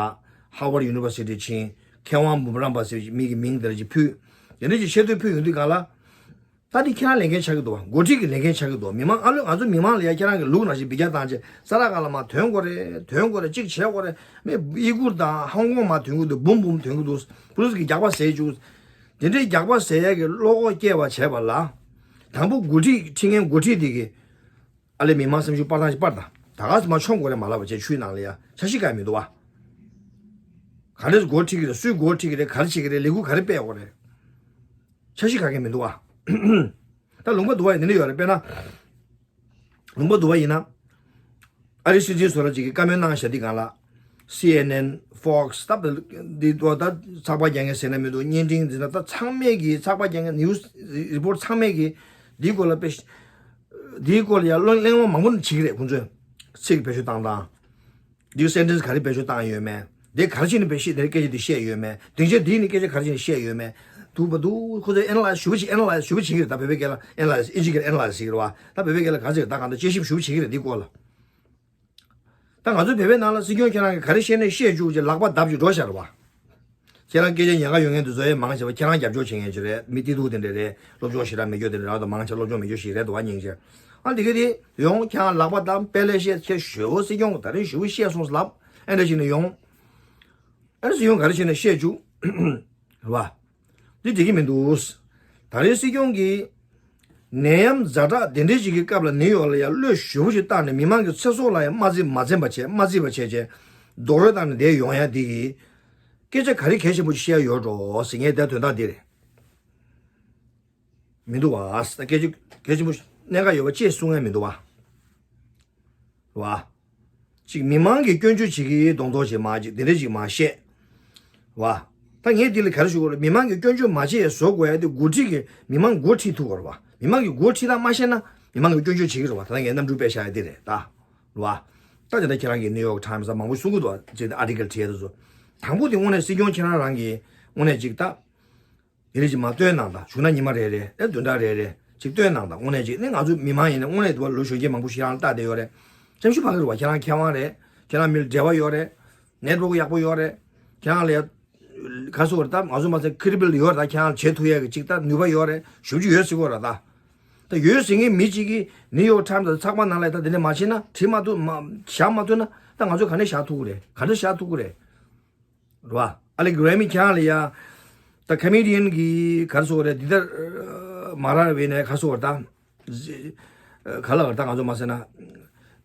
Harvard University ཕྱིན། མཁས་དབང་འབུམ་རམས་པ་ཟེར་མི་གི་མིང་དེ་འདྲ་ཅིག་ཕུལ། དེ་འདྲ་ཅིག་ཆེ་བསྟོད་ཕུལ་ཡོང་དུས་སྒང་ལ། ད་འདི་ཁྱེད་རང་ལས་འགན་ཆགས་ཀྱི་འདུག་བ། འགོ་ཁྲིད་ཀྱི་ལས་འགན་ཆགས་ཀྱི་འདུག་བ། མི་མང་ཨ་ལོས་ང་ཚོ་མི་མང་ལ་ཡ་ཁྱེད་རང་གི་ལུག་ནང་བཞིན་བི་ཅ་བཏང་བྱས་ས་ར་ག་ལ་མ་དོན་དགོས་རེད། དོན་དགོས་རེད། ཅིག་བྱེད་དགོས་རེད། མི་ཡི་གུར་དང་ཧོང་ཀོང་མ་དོན་གྱི་འདུག་བུམ་བུམ་དོན་གྱི་འདུག་པུ་ལི་སི་གི་རྒྱག་པ་ཟས་བཅུག་དེ་འདྲའི་རྒྱག་པ་ཟེར་ཡས་ཀྱི་བློ་ཁོག་སྐྱེ་བ་བྱས་པ་ལ། དང་པོ་འགོ་ཁྲིད་ཁྲིད་མཁན་འགོ་ཁྲིད་དེ་གིས་ཨ་ལས་མི་མང་སེམས་ཤུགས་སྤར་སྟངས་ཤིག་སྤར་དང་། ད་ག་སེ་མ་མཆོང་དགོས་རེད་མ་ལབ་པ་བྱས། ཆུའི་ནང་ལ་ཡ་འཆར་གཞི་གང་ཡང་མི་འདུག་བ། ག་འདྲས་འགོ་ཁྲིད་ཀྱི་རེད། སུས་འགོ་ཁྲིད་ཀྱི་རེད། ག་རེ་བྱེད་ཀྱི་རེད། ལས་འགུལ་ག་རེ་སྤེལ་དགོས་རེད། འཆར་གཞི་གང་ཡང་མི་འདུག་བ། ད་ལུང་པ་འདུག་བ་ཡིན་ནི་ཡོད་རེད། དཔེར་ན། ལུང་པ་འདུག་བ་ཡིན་ན། ཨ་རིའི་སྲིད་འཛིན་བཟོ་འདྲ་ཅིག་གིས་བཀའ་མོལ་གནང་བཞག་དུས་སྒང་ལ། C N N, Fox ད་འདི་ད་ཚགས་པར་རྒྱག་མཁན་ཟེར་ན་མི་འདུག་བརྙན་འཕྲིན་འཛིན་ན་ད་ཚང་མས་ཀྱི་ཚགས་པར་རྒྱག་མཁན་news report ཚང་མས་ཀྱི་འདིའི་སྐོར་ལ་དཔེ་འདིའི་སྐོར་ལ་ཡང་གླེང་སློང་མང་པོ་བྱེད་ཀྱི་རེད། ཁོང་ཚོས་ཚིག་བེད་སྤྱོད་བཏང་སྟངས། འདིའི་sentence ག་རེ་བེད་སྤྱོད་བཏང་ཡོད་མེད། འདི་ག་རེ་བྱས་ནས་བེད་སྤྱོད་དེ་སྐད་ཆ་འདི་བཤད་ཡོད་མེད། སྡིངས་ཆ་འདིའི་ནས་སྐད་ཆ་ག་རེ་བྱས་ནས་བཤད་ཡོད་མེད། འདུག་པ་འདུག་ཁོ་ཚོས་analyze ཞེ་པོ་ཅིག analyze ཞེ་པོ་བྱེད་ཀྱི་རེད། ད་བོད་པའི་སྐད་ལ་analyze ཨིན་ཇིའི་སྐད་ལ་analyze ཟེར་གྱི་རེད་བ། ད་བོད་པའི་སྐད་ལ་ག་ཚོད་ད་གང་ལྟར་དཔྱད་ཞིབ་ཞེ་པོ་བྱེད་ཀྱི་རེད་འདིའི་སྐོར་ལ། ད་ང་ཚོ་བོད་པའི་ནང་ལ་སྲིད་སྐྱོང་ཁྱེད་རང་གིས་ག་རེ་བཤད་ནས་བཤད་བཅུག་ཅེས་ལག་པ་བརྡབ་ཅིག་འགྲོ་ཤར་བ། ཁྱེད་རང་སྐད་ཆ་ཉན་ག་ཡོང་མཁན་དེ་ཚོ་ཡང་མང་ཆེ་བ་ཁྱེད་རང་རྒྱབ་སྐྱོར་བྱེད་མཁན་ཅིག་རེད། མི་ཏི་ཏུ་དེ་འདྲ་རེད། སློབ་སྦྱོང་ཞེ་དྲག་མེད་རྒྱུ་དེ་འདྲ་རེད། ད་མང་ཆེ་སློབ་སྦྱོང་མེད་རྒྱུ་ཞིག་རེད་འདུག་བ་སྙིང་རྗེ། ཨ་འདི་ག་དེ་ཡོང་ཁྱེད་རང་ལག་པ་བརྡབ་དཔེ་ལས་བཤད་ཁྱེད་ཞོལ་པོ་སྲིད་སྐྱོང་གི་ད་རིང་ཞུ་བཤད་སོང་ལབ་ཨེ་འདྲ་ཞིག་ནས་ཡོང་། ཨ་ནི་སྲིད་སྐྱོང་ག་རེ་བྱས་ནས་བཤད་བཅུག་རེད་བ། འདི་འགྲིག་གི་མི་འདུག་ད་རེས་སྲིད་སྐྱོང་གིས་ནད་ཡམས་ཛ་དྲག་དེ་འདྲའི་ཞིག་གི་སྐབས་ལ་ནིའུ་ཡོག་ལ་ཡང་བློས་ཞེ་པོ་ཞིག་བཏང་ནས་མི་མང་གི་ཚེ་སྲོག་ལ་ཡང་མ་བརྩི་མ་འཛེམ་པ་བྱས། མ་བརྩི་བ་བྱས་བྱས་རྡོག་རོལ་བཏང་ནས་བསྡད་ཡོང་ཡ་འདི་གིས་སྐད་ཆ་ག་རེ་གལ་ཆེན་པོ་ཞིག་བཤད་ཡ་ཡོད་འགྲོ་ཟེར། ངས་དེ་དོན་དག་འདི་རེད། མི་འདུག་བ། ད་སྐད་ཆ་གལ་ཆེན་པོ་གནད་འགག་ཡོད་པ་ཅེས་གསུང་ཡ་མི་འདུག་བ། རེད་བ། ཅིག་མི་མང་གིས་སྐྱོན་བརྗོད་བྱེད་ཀྱི་གདོང་ཐོག་ཅིག་མ་ཅིག་དེ་འདྲ་ཅིག་མ་བཤད། བ། ད་ངས་འདི་ལ་ག་རེ་ཞུ་དགོས་རེད། མི་མང་གིས་སྐྱོན་བརྗོད་མ་བྱེད་བཟོ་དགོས་ཡ་དེ་འགོ་ཁྲིད་ཀྱིས་མི་མང་འགོ་ཁྲིད་ཐུབ་དགོས་རེད་བ། མི་མང་གིས་འགོ་ཁྲིད་སྟངས་མ་ཤེས་ན་མི་མང་གིས་སྐྱོན་བརྗོད་བྱེད་ཀྱི་རེད་བ། ད་ལྟ་ངས་གནམ་གྲུ་དཔེ་བཞག་ཡ་འདི་རེད་ད། རེད་བ། ད་དེ་འདྲ་ཁྱེད་རང་གིས་New York Times ལ་མང་པོ་གསུང་གི་འདུག་བ། ཅིག་article བྲིས་ཡ་དེ་ཚོ། དང་པོ་དེ་དངོས་གནས་སྲིད་སྐྱོང་ཁྱེད་རང་རང་གིས་དངོས་གནས་ཅིག་ད། དེ་རིགས་ཅིག་མར་སྟོན་གནང་དང་། བྱུང་ན་ཉི་མ་རེ་རེ་ཨེ་བདུན་ཕྲག་རེ་རེ་ཅིག་སྟོན་གནང་དང་། དངོས་གནས་ཅིག་ནི་ང་ཚོ་མི་མང་ཡིན་ན་དངོས་གནས་དུ་བ་ལོ་གཞོན་སྐྱེས་མང་པོ་ཞིག་རང་ལ་ལྟ་བསྡད་ཡོད་རེད། སེམས་ཤུགས་འཕར་གི་རེད་བ། ཁྱེད་རང་མཁས་དབང་རེད། ཁྱེད་རང་མི་ལ་འབྲེལ་བ་ཡོད་རེད། network ཡག་པོ་ཡོད་རེད། ཁྱེད་རང་ལ་ཡ་ག་སོ་རེད། ད་ང་ཚོ་མ་ཚད་credible ཡོད་རེད། ད་ཁྱེད་རང་ལ་བྱེད་ཐུབ་ཡས་ཀྱི་ཅིག་ད་ནུས་པ་ཡོད་རེད། ཞབས་ཕྱི་ཡོད་ཟེར་གི་རེད་ད། ད་ཡོད་ཟེར་མཁན་མི་གཅིག་གིས་New York Times དང་ཚགས་པར་ནང་ལ་ད་དེ་འདྲ་མ་བྱས་ན། བྲིས་མ་ཐུབ་མ་བཞག་མ་ཐུབ་ན་ད་ང་ཚོ་ག་ནས་བཞག་ཐུབ་གི་རེད། ག་འདྲ་བཞག་ཐུབ་གི་རེད། རེད་བ། ཨ་ལེ་Grammy ཁྱེད་རང་ལ་ཡ། ད་comedian གི་ག་རེ་ཟེར་དགོས་རེད། འདི་ལྟར་མ་རག་བས་ནས་ག་རེ་ཟེར་དགོས་རེད་ད། ག་ལ་བར་ད་ང་ཚོ་མ་ཟེར་ན།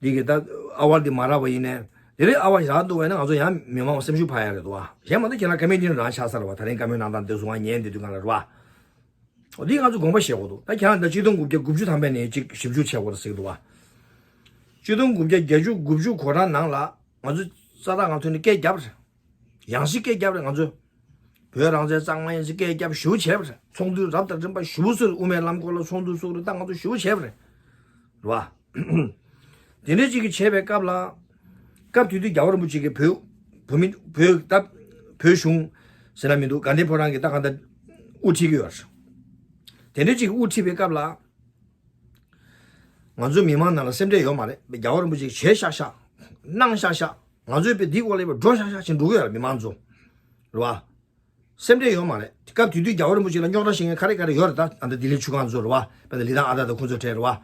འདི་གི་ད་award འདི་མ་རག་པ་ཡིན་ནས། དེ་རིང་award རག་འདུག་བས་ན་ང་ཚོ་ཡང་མི་མང་སེམས་ཤུགས་འཕར་ཡ་རེད་འདུག་བ། གཞན་མ་གཏོགས་ཁྱེད་རང་comedian རང་ཆགས་ཚར་བ། ད་རིང་བཀའ་མོལ་གནང་སྟངས་འདི་ཚོ་ང་ཉན་བསྡད་དུས་སྒང་ལ་རེད་བ། འདི་ང་ཚོ་དགོངས་པ་བཞེས་དགོས་འདུག་ད་ཁྱེད་རང་ད་ཆིག་སྟོང་དགུ་བརྒྱ་དགུ་བཅུ་ཐམ་པའི་ནས་ཅིག་ཞིབ་འཇུག་བྱེད་དགོས་རེད་ཟེར་གི་འདུག་བ། ཆིག་སྟོང་དགུ་བརྒྱ་བརྒྱད་ཅུ་དགུ་བཅུ་གོ་གྲངས་ནང་ལ་ང་ཚོ་ས་ཐག་ང་ཐོན་ནས་སྐད་བརྒྱབ་རེད། ཡང་སྲིད་སྐད་བརྒྱབ་རེད་ང་ཚོས། བོད་རང་བཙན་གཙང་མ་ཡིན་ཟེར་སྐད་བརྒྱབ་ཞུ་བྱས་པ་རེད། ཚོགས་འདུ་རབ་དང་རིམ་པ་ཞུ་སོང་། དབུ་མའི་ལམ་སྐོར་ལ་ཚོགས་འདུ་ཚོགས་རེད། ད་ང་ཚོ་ཞུ་བྱས་པ་རེད། རེད་བ། དེ་འདྲ་ཅིག་གིས་བྱས་པའི་སྐབས་ལ། སྐབས་དེ་དུས་རྒྱལ་བ་རིན་པོ་ཆེ་གིས་བོད་བོད་མི་བོད་ད་བོད་གཞུང་ཟེར་ན་མི་འདུག་དགའ་ལྡན་ཕོ་བྲང་གིས་ད་གང་ལྟར་དབུ་ཁྲིད་ཀྱི་ཡོད་རེད། དེ་འདྲ་ཅིག་དབུ་ཁྲིད་པའི་སྐབས་ལ། ང་ཚོའི་མི་མང་ནང་ལ་སེམས་ཁྲལ་ཡོད་མ་རེད། རྒྱལ་བ་རིན་པོ་ཆེ་བྱས་ཤག་ཤག་གནང་ཤག་ཤག་ང་ཚོའི་དཔེ་འདི་སྐོར་ལ་ཡོད་པ་འགྲོ་ཤག་ཤག་བྱས་འགྲོ་གི་ཡོད་རེད། མི་མང་ཚོ་རེད་བ། སེམས་ཁྲལ་ཡོད་མ་རེད། སྐབས་དེ་དུས་རྒྱལ་བ་རིན་པོ་ཆེ་ལ་རྙོག་དྲ་བཤད་མཁན་ག་རེ་ག་རེ་ཡོད་རེད། ད་ཨ་ད་ལྡི་ལི་ཆུ་སྒང་ཚོ་རེད་བ། དཔེ་ད་ལི་ཐང་ཨ་ད་ད་ཁོང་ཚོ་གྲས་རེད་བ།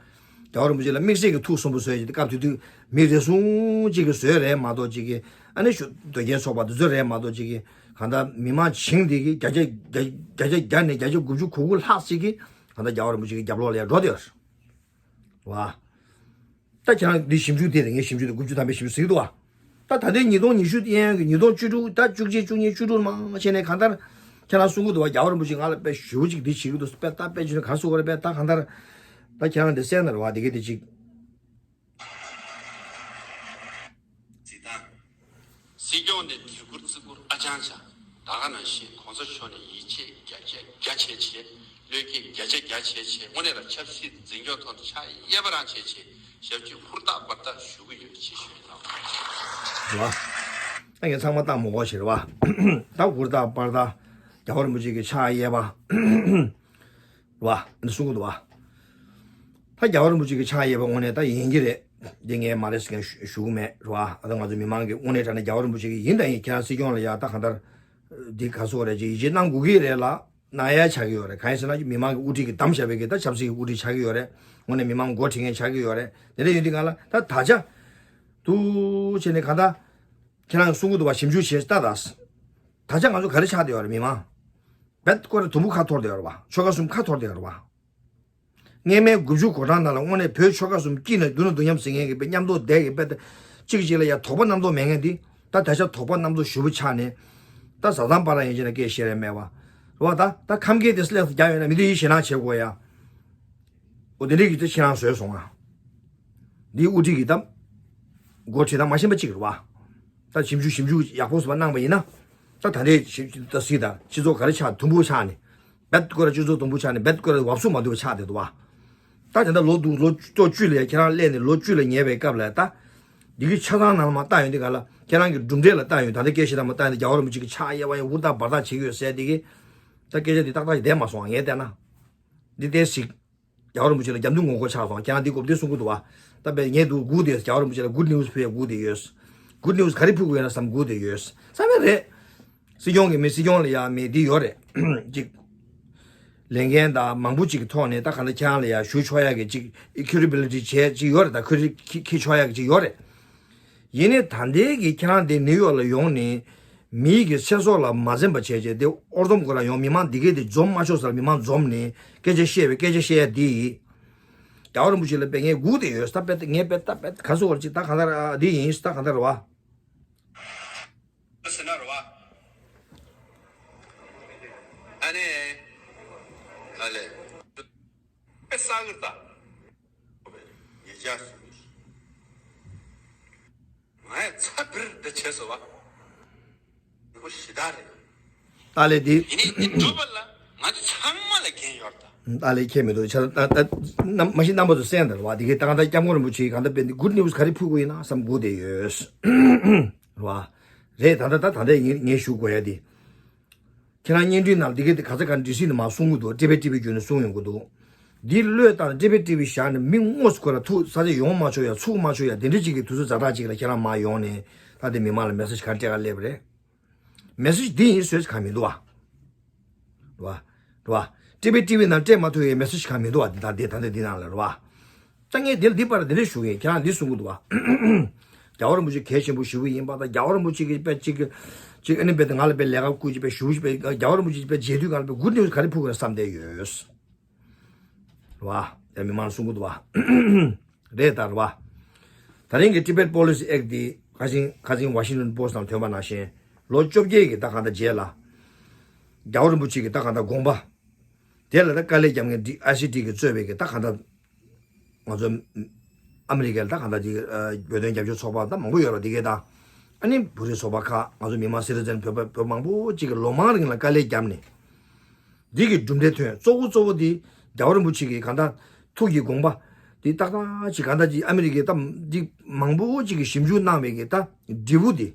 རྒྱལ་བ་རིན་པོ་ཆེ་ལ་དམིགས་བསལ་གྱི་ཐུགས་སུན་པོ་བཟོས་ཡོད་ཀྱི། སྐབས་དེ་དུས་མི་རེ་ཟུང་གཅིག་གིས་བཟོས་རེད་མ་གཏོགས་གཅིག་གིས། ཨ་ནི་ཞུ་དོལ་རྒྱལ་ཚོགས་པ་དེ་ཚོ་རེད་མ་གཏོགས་གཅིག་གིས། གང་ལྟར་མི་མང་བྱིངས་དེ་གི་བརྒྱ་ཆ་བརྒྱ་བརྒྱ་ཆ་བརྒྱ་ནས་བརྒྱ་ཆ་དགུ་བཅུ་གོ་དགུ་ལྷག་ཅིག་གིས་གང་ལྟར་རྒྱལ་བ་རིན་པོ་ཆེ་གི་རྒྱབ་ལོགས་ལ་ཡར་འགྲོ་བསྡད་ཡོད་རེད་བ། ད་ཁྱེད་རང་འདི་ཞིབ་འཇུག་དེ་རེད། ངས་ཞིབ་འཇུག་དེ་དགུ་བཅུ་ཐམ་པའི་ཞིབ་འཇུག་ཟིག་འདུག་བ། ད་ད་ལྟའི་ཉིས་སྟོང་ཉི་ཤུ་དེ་ཡང་གི་ཉིས་སྟོང་བཅུ་དྲུག་ད་བཅུ་གཅིག་བཅུ་གཉིས་བཅུ་དྲུག་མང་ཆེ་ནས་གང་ལྟར་ཁྱེད་རང་གསུང་གི་འདུག་བ། རྒྱལ་བ་རིན་པོ་ཆེ་ང་ལ་དཔེ་ཞེ་པོ་ཅིག་འདི་བྱེད་ཀྱི་འདུག་དཔེ་ད་དཔེ་ཆུ་ནས་ག་རེ་གསུང་གི་རེད། དཔེ་ད་གང་ལྟར་ད་ཁྱེད་རང་འདི་གསན་ན་རེད་བ། དེ་གི་དེ་ཅིག་སྲིད་སྐྱོང་ནས་དེ་ཁུར་ཙི་ཁུར་ཨ་ཅང་ཅང་། ད་ག་ནང་བཞིན་གོང་ས་མཆོག་ནས་ཡིད་ཆེས་བརྒྱ་ཆ་བརྒྱ་བྱས་བྱས། བློས་འགེལ་བརྒྱ་ཆ་བརྒྱ་བྱས་བྱས། དངོས་གནས་ལ་ཆབ་སྲིད་འཛིན་སྐྱོང་ཐོག་ཏུ་ཕྱག་གཡས་པ་རང་བྱས་བྱས། ཞབས་ཕྱི་ཧུར་ཐག་འབར་ཐག་ཞུ་གི་ཡོད་ཅེས་ཞུ་ཡི་ལགས། རེད་བ། ད་ངས་ཚང་མ་བཏང་མ་དགོས་ཞེས་རེད་བ། ད་ཧུར་ཐག་འབར་ཐག་རྒྱལ་བ་རིན་པོ་ཆེ་གི་ཕྱག་གཡས་པ། རེད་བ། འདི་གསུང་གི་འདུག་བ། ད་རྒྱལ་བ་རིན་པོ་ཆེ་གི་ཕྱག་གཡས་པ་དངོས་གནས་ད་ཡིན་གྱི་རེད། འདི་ངས་མ་རེད་ཟེར་མཁན་ཞུ་ཞུ་གི་མེད་རེད་བ། ཨ་ད་ང་ཚོ་མི་མང་གི་དངོས་གནས་དྲང་གནས་རྒྱལ་བ་རིན་པོ་ཆེ་གི་ཡིན་དང་ཡིན། ཁྱེད་རང་སྲིད་སྐྱོང་ལ་ཡ་ད་གང་ལྟར་འདི་ག་སོགས་རེད་ཅེས་ཡིད་ཆེས་གནང་དགོས་ཀྱི་རེད་ལ། གནང་ཡ་ཆགས་ཀྱི་ཡོད་རེད། གང་ཡིན་ཟེར་ན་མི་མང་གི་དབུ་ཁྲིད་ཀྱིས་བདམས་བཞག་པའི་གི་ད་ཆབ་སྲིད་ཀྱི་དབུ་ཁྲིད་ཆགས་ཀྱི་ཡོད་རེད། དངོས་གནས་མི་མང་མགོ་ཁྲིད་མཁན་ཆགས་ཀྱི་ཡོད་རེད། དེ་འདྲ་ཡིན་དུས་གང་ལ་ད་ད་ཆ་དུ་བྱས་ནས་གང་ལྟར་ཁྱེད་རང་གསུང་གི་འདུག་བ། ཞིབ་འཇུག་བྱས་ལྟ་དང་། ད་ཆ་ང་ཚོ་ག་རེ་ཆགས་བསྡད་ཡོད་རེད། མི་མང་རྦད་ཀོ་རེ་དུམ་བུ་ཁ་འཐོར་བསྡད་ཡོད་རེད་བ། ཆོལ་ཁ་གསུམ་ཁ་འཐོར་བསྡད་ཡོད་རེད་བ། སྔས་མའི་དགུ་བཅུ་གོ་གྲངས་ནང་ལ་དངོས་གནས་བོད་ཆོལ་ཁ་གསུམ་སྐྱིད་ན་སྡུག་ན་སྡུག་མཉམ་ཟེར་མཁན་གྱི་དཔེ་མཉམ་དུ་བསྡད་ཀྱི་དཔེ་གཅིག་གཅིག་ལ་ཡ་དོགས་པ་རྣམ་རྟོག་མེད་མཁན་འདི། ད་ད་ཆ་དོགས་པ་རྣམ་རྟོག་ཞེ་པོ་ཆགས་ནས། ད་བཟའ་ཚང་བར་ལ་ཡིན་གཅིག་ན་སྐད་བཤད་རན་མེད་བ། རེད་བ། ད་ད་ཁམས་སྐད་དེ་སླེབས་སུ་རྒྱག་ཡོད་ན་མི་དེ་ཡིས་ཞེད་སྣང་བྱེད་དགོས་ཡ། འོ་དེ་འདྲའི་གི་དེ་ཁྱེད་རང་བཟོས་སོང་ང་། འདིའི་དབུ་ཁྲིད་ཀྱི་གཏམ། འགོ་ཁྲིད་དང་མ་ཤེས་པ་གཅིག་རེད་བ། ད་ཞིབ་འཇུག་ཞིབ་འཇུག་ཡག་པོ་བཟོས་པ་གནང་པ་ཡིན་ན། ད་ད་ལྟའི་ཞིབ་ད་སྲིད་དང་སྤྱི་ཚོགས་ག་རེ་ཆགས་དུམ་བུ་ཆགས་ནས། རྦད་ཀོ་ར་སྤྱི་ཚོགས་དུམ་བུ་ཆགས་ནས་རྦད་ཀོ་ར་བབ་སུ་མ་འདུག་པ་ཆགས་བསྡད་འདུག་བ། ད་དེ་འདྲ་ལོ་དུ་ལོ་ལོ་བཅུ་ལ་ཁྱེད་རང་སླེབས་ནས་ལོ་བཅུ་ལ་ཉེ་བའི་སྐབས་ལ་ད། འདི་གི་ཆ་ཚང་ནང་ལ་མ་བལྟ་ཡོང་དུས་ག་ལ་ཁྱེད་རང་གི་གྲུབ་འབྲས་ལ་བལྟ་ཡོང་། ད་ལྟ་སྐད་ཆ་དང་མ་བལྟ་ཡོང་དུས་རྒྱལ་བ་རིན་པོ་ཆེ་གི་ཕྱག་གཡས་པ་ཡང་ཧུར་ཐག་འབར་ཐག་བྱེད་ཀྱི་ཡོད་ཟེར་འདི་གི། ད་སྐད་ཆ་འདི་ཏག་ཏག་ཞིག་བསྡད་མ་སོང་ངས་བལྟས་ན། འདི་ཏོག་ཙམ། རྒྱལ་བ་རིན་པོ་ཆེ་ལ་རྒྱབ་མདུན་ངོ་རྒོལ་ཆགས་སོང་། ཁྱེད་རང་འདི་དགོས་འདི་གསུང་གི་འདུག་བ། ད་དཔེ་ངས་འདུག་སྒུག་བསྡད། རྒྱལ་བ་རིན་པོ་ཆེ་ལ་good news ཕུལ་ཡ་སྒུག་བསྡད་ཡོད། good news ག་རེ་ཕུལ་དགོས་ཡོད་ན་བསམ་སྒུག་བསྡད་ཡོད། བསམ་ཡ་རེད། སྲིད་སྐྱོང་གི་མི་སྲིད་སྐྱོང་ལ་ཡ་མི་འདི་ཡོད་རེད། ཅིག་ལས་འགན་དང་མང་པོ་ཅིག་གི་ཐོག་ནས་ད་ག་ད་ཁྱེད་རང་ལ་ཡ་ཞུ་ཆོག་ཡ་གི་ཅིག་ཨི་ཁུ་རི་བི་ལི་ཊི་བྱས་ཅིག་ཡོད་རེད། ད་ཁུ་རི་ཁི་ཁི་ཆོག་ཡ་གི་ཅིག་ཡོད་རེད། ཡིན་ནའི་ད་ལྟའི་གི་ཁྱེད་རང་དེ་ནིའུ་ཡོག་ལ་ཡོང་ནས་མིའི་གི་ཚེ་སྲོག་ལ་མ་འཛེམ་པ་བྱས་བྱས་དེ་ཨོར་འཛོམས་སྐོར་ལ་ཡོང་། མི་མང་འདི་གས་དེ་འཛོམས་མ་ཆོག་ས་ལ་མི་མང་འཛོམས་ནས་སྐད་ཆ་བཤད་པའི་སྐད་ཆ་བཤད་ཡ་འདི་ཡིན། རྒྱལ་བ་རིན་པོ་ཆེ་ལ་དཔེ་ངས་སྒུག་བསྡད་ཡོད། ད་དཔེ་ངས་དཔེ་ད་དཔེ་ག་སོ་བར་ཅིག་ད་གང་ལྟར་ཨ་འདི་ཡིན་ད་གང་ལྟར་བ། ཟེར་ན་རེད་བ། ཨ་ནི། ཨ་ལེ། དཔེ་གསར་གི་ད། ཉེ་ཆར་སོང་། ང་ཡང་ཚ་བིར་འདི་བྱས་སོ་བ། ངོ་ཞི་ད་རེད། ཏཱ་ལའི་འདི། ཡིན་ནའི་འདི་འགྲུབ་པ་ལ་ང་ཚོ་ཚང་མ་ལ་འགན་ཡོད་ད། ཏཱ་ལའི་ཁྱད་མི་འདུག་ཆ་ད་ད་ནམ་མ་གཞི་རྣམ་པ་ཚོ་གསན་དང་རེད་བ། འདི་གའི་ད་ག་ད་སྐྱབས་མགོན་རིན་པོ་ཆེའི་གང་ད་དཔེ་འདི་good news ག་རེ་ཕུལ་དགོས་ཡིན་ན་བསམ་སྒུག་བསྡད་ཡོད། རེད་བ། རེད་ད་ད་ད་ད་ལྟ་ངས་ངས་ཞུ་དགོས་ཡ་འདི། ཁྱེད་རང་བརྙན་འཕྲིན་ནང་འདི་གའི་དེ་ག་ཚ་ག་འདྲི་སྲིད་ནས་མ་གསུང་གི་འདུག་ཊི་བི་ཊི་བི་བརྒྱུད་ནས་གསུང་ཡོང་གི་འདུག་འདི་བློས་བཏང་ཊི་བི་ཊི་བི་བཞག་ནས་མི་དངོས་སུ་ཁོ་ར་ཐུག་ས་ཆ་ཡོང་མ་ཆོག་ཡ་ཚུགས་མ་ཆོག་ཡ་དེ་འདྲ་ཅིག་གི་དུས་ཚོད་ཛ་དྲག་ཅིག་ལ་ཁྱེད་རང་མ་ཡོང་ནས་ད་དེ་མི་མང་ལ་མེ་སེ་ཇི་ག་རེ་སྤྲད་ག་སླེབས་རེད། མེ་སེ་ཇི་འདི་ཡིན་ཟེར་ག་མི་འདུག་བ། རེད་བ། རེད་བ། ཊི་བི་ཊི་བི་ནང་སྤྲད་མ་ཐུབ་ཡའི་མེ་སེ་ཇི་ག་མི་འདུག་བ། འདི་ད་འདི་ད་འདི་འདི་ནང་ལ་རེད་བ། ད་ངས་འདིར་འདི་པར་འདི་འདྲ་ཞུ་གི་ཡིན། ཁྱེད་རང་འདི་གསུང་གི་འདུག་བ། རྒྱལ་བ་རིན་པོ་ཆེ་གལ་ཆེན་པོ་ཞེ་པོ་ཡིན་པ་དང་རྒྱལ་བ་རིན་པོ་ཆེ་གིས་དཔེ་གཅིག་གི་གཅིག་ཨ་ནི་དཔེ་དེ་ང་ལ་དཔེ་ལས་ཀ་བསྐུར་གྱི་དཔེ་ཞུ་གི་དཔེ་རྒྱལ་བ་རིན་པོ་ཆེ་དཔེ་མཇལ་དུས་གང་ལ་དཔེ་good news ག་རེ་ཕུལ་དགོས་ན་བསམ་བསྡད་ཡོད། རེད་བ། ཡ་མི་མང་གསུང་གི་འདུག་བ། རེད་ད་རེད་བ། ད་རིང་གི་Tibet Policy Act འདི་ཁ་སང་ཁ་སང་Washington Post ནང་ཐོན་པ་ནང་བཞིན་ལོ་བཅོ་བརྒྱད་ཀྱི་ད་གང་ལྟར་རྗེས་ལ། རྒྱལ་བ་རིན་པོ་ཆེ་གི་ད་གང་ལྟར་དགོངས་པ། དེ་ལ་ད་དཀའ་ལས་རྒྱབ་མཁན་འདི་ཨའི་སི་ཊི་གི་གཙོས་པའི་གི་ད་གང་ལྟར། ང་ཚོ་ཨ་མི་རི་ཀའི་ད་གང་ལྟར་འདི་བོད་དོན་རྒྱབ་སྐྱོར་ཚོགས་པ་ད་མང་པོ་ཡོད་རེད་འདི་གའི་ད། ཨ་ནི་བོད་རིགས་ཚོགས་པ་ཁག་ང་ཚོ་མི་མང་སི་ཊི་ཛན་བོད་པ་བོད་མང་པོ་ཅིག་གི་ལོ་མང་རིང་ལ་དཀའ་ལས་བརྒྱབ་ནས། འདི་གི་གྲུབ་འབྲས་ཐོན་གཙོ་བོ་གཙོ་བོ་འདི་རྒྱལ་བ་རིན་པོ་ཆེ་གི་གང་ལྟར་ཐུགས་ཀྱི་དགོངས་པ་འདི་ཏག་ཏག་ཅིག་གང་ལྟར་ཅིག་ཨ་མི་རི་ཀའི་ད་འདི་མང་པོ་ཅིག་གི་ཞིབ་འཇུག་གནང་བའི་གི་ད་འབྲས་བུ་འདི་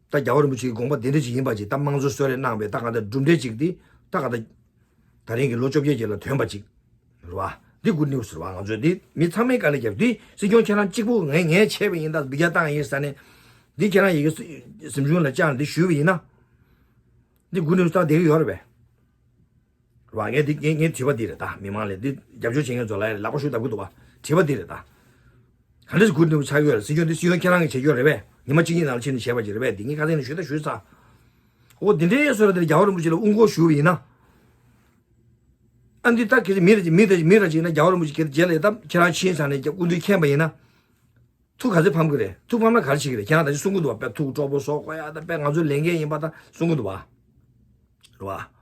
ད་རྒྱལ་བ་རིན་པོ་ཆེ་གི་དགོངས་པ་འདི་འདྲ་ཅིག་ཡིན་པ་ཅིག་ད་དམངས་གཙོ་གསོལ་རས་གནང་བའི་ད་གང་ལྟར་གྲུབ་འབྲས་ཅིག་འདི་ད་གང་ལྟར། ད་རིང་གི་ལོ་བཅོ་བརྒྱད་ཅིག་ལ་ཐོན་པ་ཅིག་རེད་བ། འདི་good news་རེད་བ། ང་ཚོས་འདི་མི་ཚང་མས་དཀའ་ལས་བརྒྱབ། འདི་སྲིད་སྐྱོང་ཁྱེད་རང་གཅིག་པུ་ངས་ངས་བྱས་པ་ཡིན་ད་འབུད་རྒྱག་བཏང་ཡིན་ཟེར་ནས། འདི་ཁྱེད་རང་ཡི་གེ་གཟིམ་ཆུང་ལ་བཅར་ནས་འདི་ཞུས་པ་ཡིན་ན། འདི་good news་ད་བསྡད་ཀྱི་ཡོད་རེད་པས། རེད་བ། ངས་འདི་ངས་ངས་དྲིས་པ་འདི་རེད་ད། མི་མང་ལས་འདི་རྒྱབ་སྐྱོར་བྱེད་མཁན་ཚོ་ལ་ལག་པ་ཤུགས་བརྡབ་གི་འདུག་བ། དྲིས་པ་འདི་རེད་ད། ག་འདྲས་good news་ཆགས་ཡོད་རེད། སྲིད་སྐྱོང་འདི་སྲིད་སྐྱོང་ཁྱེད་རང་གིས་བྱེད་རྒྱུ་རེད་པས། ཉི་མ་གཅིག་གཉིས་ནང་ལ་ཕྱིན་ནས་བྱས་པ་ཅིག་རེད་པས། འདི་ངས་ཁ་སང་ནས་ཞུས་ད་ཞུས་ཚར། འོ་འདི་འདྲའི་བཟོ་འདྲ་འདིར་རྒྱལ་བ་རིན་པོ་ཆེ་ལ་དབུ་འགོག་ཞུས་པ་ཡིན་ན། ཨ་འདི་ད་གལ་སྲིད་མི་རེ་མི་རེ་མི་རེ་ཅིག་ཡིན་ན་རྒྱལ་བ་རིན་པོ་ཆེ་གལ་ཏེ་རྗེས་ལ་ད་ཁྱེད་རང་ཕྱིན་ཚར་ནས་སྐུ་མདུན་མཁྱེན་པ་ཡིན་ན། ཐུགས་ག་ཚོད་ཕམ་གི་རེད། ཐུགས་ཕམ་ན་ག་རེ་བྱེད་ཀྱི་རེད། ཁྱེད་རང་ད་ཅི་གསུང་གི་འདུག་བ། དཔེ་ཐུགས་སྤྲོ་པོ་བཟོ་དགོས་ཡ་ད་དཔེ་ང་ཚོའི་ལས་འགན་ཡིན་པ་ད་གསུང་གི་འདུག་བ། རེད་བ།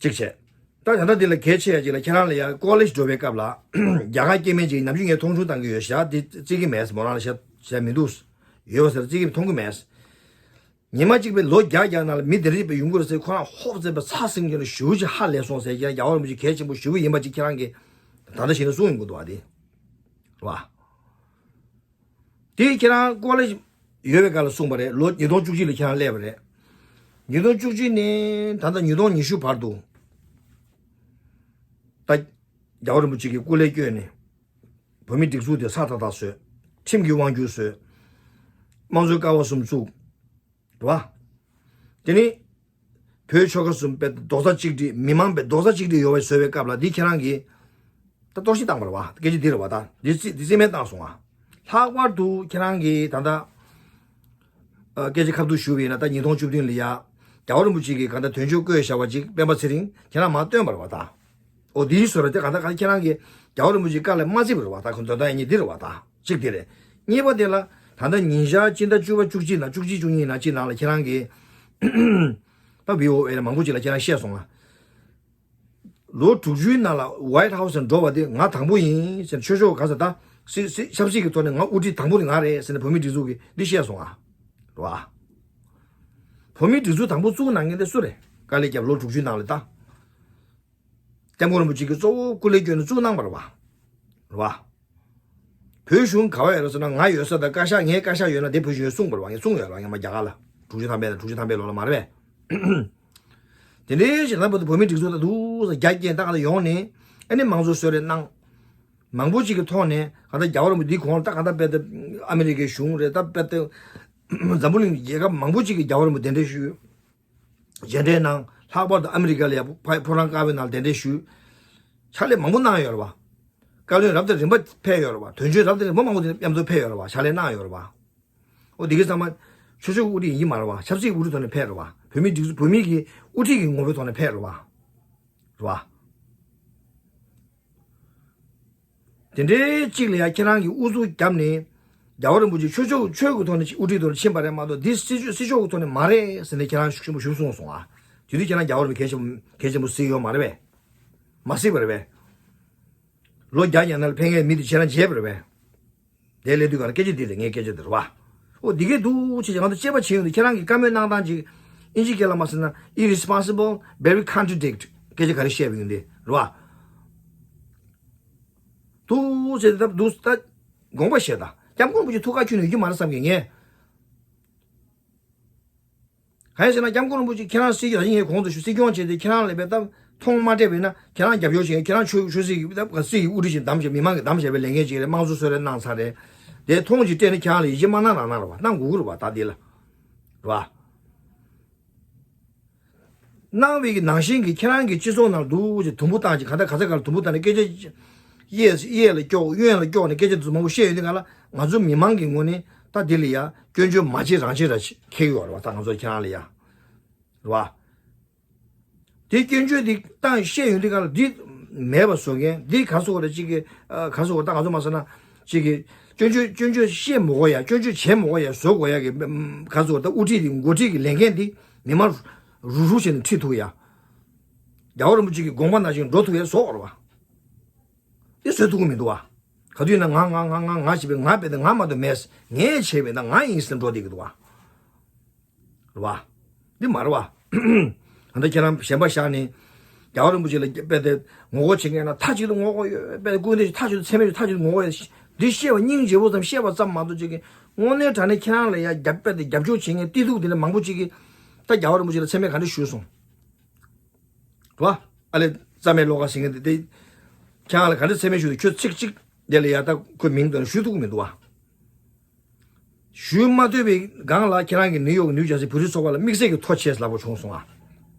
གཅིག་བྱས། ད་ད་ལྟ་འདི་ལ་གལ་ཆེ་ཡ་གཅིག་ལ་ཁྱེད་རང་ལ་ཡ་ཀོ་ལེ་ཇི་འགྲོ་བའི་སྐབས་ལ་རྒྱ་གར་སྐྱེ་དམན་ཅིག་ནམ་རྒྱུན་ངས་མཐོང་ཆུང་བཏང་གི་ཡོད་ཤག་འདི་བརྩི་གི་མེད། མོ་རང་ལ་བཤད་བཤད་མི་འདུག་ཡོད་པ་ཟེར་བརྩི་གི་མཐོང་གི་མེད། ཉི་མ་གཅིག་པའི་ལོ་བརྒྱ་བརྒྱ་ནང་ལ་མི་དེ་འདྲ་ཞིག་པའི་ཡོང་གི་རེད་ཟེར་ཁོ་རང་ཧོབ་ཙེ་པའི་ཚ་སེང་གེ་ལ་ཞུ་ཅིག་ཧ་ལས་སོང་ཟེར། ཁྱེད་རང་རྒྱལ་བ་རིན་པོ་ཆེ་གལ་ཆེན་པོ་ཞུ་གི་ཡིན་པ་ཅིག་ཁྱེད་རང་གིས་ད་ལྟ་བྱས་ནས་གསུང་ཡོང་གི་འདུག་བ། དེ་རེད་བ། དེ་ཁྱེད་རང་ཀོ་ལེ་ཇི་ཡོད་པའི་སྐབས་ལ་གསུངས་པ་རེད། ལོ་ཉིས་སྟོང་བཅུ་གཅིག་ལ་ཁྱེད་རང་སླེབས་པ་རེད། ཉིས་སྟོང་བཅུ་གཅིག་ནས་ད་ལྟ་ཉིས་སྟོང་ཉི་ཤུ་བར་དུ། ད་རྒྱལ་བ་རིན་པོ་ཆེ་གི་སྐུ་ལས་བསྐྱོན་ནས་བོད་མི་སྒྲིག་འཛུགས་དེ་ས་ཐག་ཐག་བཟོས། ཁྲིམས་ཀྱི་དབང་སྒྱུར་བཟོས། དམངས་གཙོའི་ཀ་བ་གསུམ་བཙུགས། རེད་བ། དེ་ནི་བོད་ཆོལ་ཁ་གསུམ་དཔེ་རྡོག་རྩ་གཅིག་སྒྲིལ། མི་མང་དཔེ་རྡོག་རྩ་གཅིག་སྒྲིལ་ཡོད་པ་བཟོ་བའི་སྐབས་ལ་འདི་ཁྱེད་རང་གིས་ད་གཏོར་བཤིག་བཏང་བ་རེད་བ། སྐད་ཆ་འདི་རེད་བ། ད་འདི་རྩིས་འདི་རྩིས་མེད་བཏང་སོང་ང་། ལྷག་པར་དུ་ཁྱེད་རང་གིས་ད་ལྟ་ཨ་སྐད་ཆ་ཁ་ཐུག་ཞུས་པ་ཡིན་ན། ད་ཉིས་སྟོང་བཅུ་བདུན་ལ་ཡ་རྒྱལ་བ་རིན་པོ་ཆེ་གིས་གང་ལྟར་དོན་གཅོད་བསྐོས་བཞག་པ་ཅིག་སྤེན་པ་ཚེ་རིང་ཁྱེད་རང་མར་བཏོན་པ་རེད་བ་ད། འོ་འདིའི་བཟོ་འདྲ་དེ་གང་ལྟར་གང་ལྟར་ཁྱེད་རང་གིས་རྒྱལ་བ་རིན་པོ་ཆེའི་བཀའ་ལ་མ་བརྩིས་པ་རེད་བ། ད་ཁོ་འདོད་སྟངས་ཡིན་གྱི་འདི་རེད་བ། ད་གཅིག་དེ་རེད། གཉིས་པ་དེ་ལ་ད་ལྟ་ཉིན་ཞག་སྤྱི་ཟླ་བཅུ་པ་བཅུ་གཅིག་ནང་བཅུ་གཅིག་བཅུ་གཉིས་ནང་གཅིག་ནང་ལ་ཁྱེད་རང་གིས་ད་བྷི་ཨོ་ཨེ་ལ་མང་པོ་ཅིག་ལ་ཁྱེད་རང་བཤད་སོང་ང་། ལོ་དྲུག་ཅུའི་ནང་ལ་White House་ལ་འགྲོ་བ་དེ་ང་དང་པོ་ཡིན་ཟེར། ཆོས་ཕྱོགས་ག་ས་ད་སྲིད་སྲིད་ཆབ་སྲིད་ཀྱི་ཐོག་ནས་ང་དབུ་ཁྲིད་དང་པོ་དེ་ང་རེད་ཟེར་ནས་བོད་མི་སྒྲིག་འཛུགས་ཀྱིས་འདི་བཤད་སོང་ང་། རེད་བ། བོད་མི་སྒྲིག་འཛུགས་དང་པོ་བཙུགས་གནང་མཁན་དེ་སུ་རེད། དཀའ་ལས་བརྒྱབ་ལོ་དྲུག་ཅུའི་ནང་ལ་ད། སྐྱབས་མགོན་རིན་པོ་ཆེ་གིས་གཙོ་བོ་སྐུ་ལས་བསྐྱོན་ནས་བཙུགས་གནང་བ་རེད་བ། རེད་བ། བོད་གཞུང་ག་བ་ཡོད་རེད་ཟེར་ན། ང་ཡོད་ས་དང་བཀའ་ཤག་ངའི་བཀའ་ཤག་ཡོད་ན་དེ་བོད་གཞུང་ཡོད་གསུངས་པ་རེད་བ། ངས་གསུངས་ཡོད་རེད་བ། ངས་མ་རྒྱ་གར་ལ་དྲུག་ཅུ་ཐམ་པའི་དྲུག་ཅུ་ཐམ་པའི་ལོ་ལ་མ་རེད་པས། དེ་འདྲའི་ཞིག་ལ་བར་དུ་བོད་མི་སྒྲིག་འཛུགས་ད་དུ་བོད་མི་རྒྱ་སྐྱེད་ད་ག་ད་ཡོང་ནས་ཨ་ནི་དམངས་གཙོ་གསོལ་རས་གནང་། མང་པོ་ཅིག་གི་ཐོག་ནས་ག་ད་རྒྱལ་བ་རིན་པོ་འདི་གོང་ལ་ད་ག་ད་དཔེ་དེ་ཨ་མི་རི་ཀའི་གཞུང་རེད། ད་དཔེ་དེ་འཛམ་བུ་གླིང་རྒྱལ་ཁབ་མང་པོ་ཅིག་གིས་རྒྱལ་བ་རིན་པོ་གདན་འདྲེན་ཞུས། མཇལ་འཕྲད་གནང་། ལྷག་པར་དུ་ཨ་མི་རི་ཀ་ལ་ཡ་ཕ་ཕོ་བྲང་དཀར་པོའི་ནང་གདན་འདྲེན་ཞུས། ཕྱག་ལས་མང་པོ་གནང་ཡོད་རེད་བ། བཀའ་བློན་རབ་དང་རིམ་པ་ཕེབས་ཡོད་རེད་བ། དོན་གཅོད་རབ་དང་རིམ་པ་མང་པོ་དེ་མཉམ་དུ་ཕེབས་ཡོད་རེད་བ། ཕྱག་ལས་གནང་ཡོད་རེད་བ། འོ་འདི་གའི་ཚང་མ་ཆོས་ཕྱོགས་དབུ་ཁྲིད་ཡིན་གྱི་མ་རེད་བ། ཆབ་སྲིད་དབུ་ཁྲིད་ཐོག་ནས་ཕེབས་རེད་བ། བོད་མི་སྒྲིག་འཛུགས་བོད་མི་གི་དབུ་ཁྲིད་ཀྱི་ངོ་བོའི་ཐོག་ནས་ཕེབས་རེད་བ། རེད་བ། དེ་འདྲའི་གཅིག་ལ་ཡང་ཁྱེད་རང་གིས་ཨུ་ཚུགས་བརྒྱབ་ནས་རྒྱལ་བ་རིན་པོ་ཆེ་ཆོས་ཕྱོགས་ཆོས་ཀྱི་ཐོག་ནས་དབུ་ཁྲིད་ཐོག་ནས་ཕྱིན་པ་རེད་མ་གཏོགས་འདི་སྲིད་ཕྱོགས་སྲིད་ཕྱོགས་ཀྱི་ཐོག་ནས་མ་རེད་ཟེར་ནས་ཁྱེད་རང་ཤུགས་ཆེན་པོ་ཞུ་སོང་སོང་ཨ། དེ་དུས་ཁྱེད་རང་རྒྱལ་བ་རིན་པོ་ཆེ་གལ་ཆེན་པོ་གལ་ཆེན་པོ་གཟིགས་ཡོད་མ་རེད་པས། མ་གཟིགས་པ་རེད་པས། ལོ་བརྒྱ་ཡན་ན་ལ་ཕེབས་མཁན་མི་དེ་ཁྱེད་རང་བརྗེད་པ་རེད་པས། དེ་སླེབས་དུས་ག་ལ་སྐད་ཆ་འདི་རེད། ངའི་སྐད་ཆ་འདི་རེད་བ། ཨོ་འདི་གས་འདུག་ཅེས་ང་ཚོ་དཔྱད་པ་བྱེད་ཡོང་དུས་ཁྱེད་རང་གི་བཀའ་མོལ་གནང་སྟངས་ཅིག་ཨིན་ཇི་སྐད་ལ་མ་ཟེར་ན་irresponsible, very contradict སྐད་ཆ་ག་རེ་བཤད་པ་ཡིན་དེ་རེད་བ། འདུག་ཟེར་ད་འདུག་ད་དགོངས་པ་བཞེས་ད། སྐྱབས་མགོན་རིན་པོ་ཆེ་ཐུགས་ཁ་ཁྱོན་ནས་ཡོད་ཀྱི་མ་རེད་བསམ་གི་ངས། གང་ཡིན་ཟེར་ན་སྐྱབས་མགོན་རིན་པོ་ཆེ་ཁྱེད་རང་སྲིད་སྐྱོང་ད་ཡིན་ངས་གོང་དུ་ཞུ་སྲིད་སྐྱོང་བྱས་ཏེ་ཁྱེད་རང་ལ་དཔེ་ད་མཐོང་མ་སྤྲད་པ་ཡིན་ན་ཁྱེད་རང་རྒྱབ་སྐྱོར་བྱེད་མཁན་ཁྱེད་རང་ཆོས་ཆོས་སྲིད་ཀྱི་ད་ག་སྲིད་ཀྱི་དབུ་ཁྲིད་ཅིག་བདམས་བྱས་མི་མང་གིས་བདམས་བྱས་པའི་ལས་འགན་ཅིག་རེད། དམངས་གཙོ་གསོལ་རས་གནང་ཚར་རེད། དེ་མཐོང་ཅིག་སྤྲད་ནས་ཁྱེད་རང་ལ་ཡིད་ཆེས་མ་གནང་རང་གནང་རོགས་པ་གནང་དགོས་ཀྱི་རེད་པ། ད་འདི་ལ་རེད་པ། གནང་བའི་གི་ནང་བཞིན་གྱི་ཁྱེད་རང་གི་སྤྱི་ཚོགས་ནང་དུ་ཅིག་དུམ་བུ་བཏང་ཅིག་ག་ད་ག་ཚ་ག་ལ་དུམ་བུ་བཏང་ནས་སྐད་ཆ་གཡས་གཡས་ལ་སྐྱོག་གཡོན་ལ་སྐྱོག་ནས་སྐད་ཆ་དུ་མང་པོ་བཤད་ཡོད་དུས་ག་ལ་ང་ཚོ་མི་མང་གི་ངོས་ནས་ད་འདི་ལ་ཡ་སྐྱོན་བརྗོད་མ་བྱེད་རང་བྱེད་ར་འཁེལ་གི་ཡོད་རེད་པ། ད་ང་ཚོ་ཁྱེད་རང་ལ་ཡ་རེད་པ། དེ་སྐྱོན་བརྗོད་འདི་བཏང་བཤད་ཡོང་དུས་ག་ལ་འདི་མེད་པ་བཟོ་མཁན་འདི་ག་སོ་བ་རེད། གཅིག་གི་ཨ་ག་སོ་བ་ད་ང་ཚོ་མ་ཟེར་ན་གཅིག་གི་སྐྱོན་བརྗོད་སྐྱོན་བརྗོད་བཤད་མི་དགོས་ཡ། སྐྱོན་བརྗོད་བྱེད་མི་དགོས་ཡ། བཟོ་དགོས་ཡ་གི་ག་སོ་བ་ད་དབུ་ཁྲིད་འདི་འགོ་ཁྲིད་ཀྱི་ལས་འགན་འདི་མི་མང་རུག་རུག་བྱས་ནས་ཁྲིད་ཐུབ་ཡ། རྒྱལ་བ་རིན་པོ་ཆེ་གི་དགོངས་པ་ནང་བཞིན་འགྲོ་ཐུབ་ཡ་བཟོ་དགོས་རེད་པ། འདི་བཟོ་ཐུབ་ཀྱི་མི་འདུག་པ། ག་དུས་ན་ང་ང་ང་ང་ང་ཞེས་པའི་ང་དཔེ་དེ་ང་མ་གཏོགས་མེད། ངས་བྱས་པས་ན་ང་ཡིན་ཟེར་འགྲོ་བསྡད་ཀྱི་འདུག་པ། རེད་པ། འདི་མ་རེད་པ། ད་ལྟ་ཁྱེད་རང་གཞན་པ་བཞག་ནས་རྒྱལ་བ་རིན་པོ་ཆེ་ལ་དཔེ་དེ་ངོ་རྒོལ་བྱེད་མཁན་ན་མཐའ་གཅིག་ཏུ་ངོ་རྒོལ་ཡོད། དཔེ་དེ་སྐུ་ངོ་དེ་མཐའ་གཅིག་ཏུ་ཚད་མེད་ཀྱི་མཐའ་གཅིག་ཏུ་ངོ་རྒོལ་ཡོད། འདི་བཤད་པ་སྙིང་རྗེ་པོ་ཙམ་བཤད་པ་ཙམ་མ་གཏོགས་ཅིག་གི་དངོས་གནས་དྲང་གནས་ཁྱེད་རང་ལ་ཡ་རྒྱབ་དཔེ་དེ་རྒྱབ་སྐྱོར་བྱེད་མཁན་བསྟི་གཏུག་དེ་འདྲ་མང་པོ་ཅིག་གིས་ད་རྒྱལ་བ་རིན་པོ་ཆེ་ལ་མཚན་སྨད་ག་འདྲ་ཞུས་སོང་། རེད་པ། ཨ་ལེ་རྩ་མེད་བློ་དགའ་ཟེར་མཁན་དེ་དེ་ཁྱེད་རང་ལ་ག་འདྲ་མཚན་སྨད་ཞུ་དུས། ཁྱོད་ཚིག་གཅིག་དེ་ལ་ཡ་ད་ཁོའི་མིང་དོན་ཞུ་ཐུབ་ཀྱི་མི་འདུག་བ། ཞུ་མ་ཐུབ་པའི་སྒང་ལ་ཁྱེད་རང་གི་ནིའུ་ཡོག་ནིའུ་ཇར་སི་བོད་རིགས་ཚོགས་པ་ལ་དམིགས་བསལ་གྱི་ཐོ་ཆེ་ལབ་པ་བྱུང་སོང་ཨ།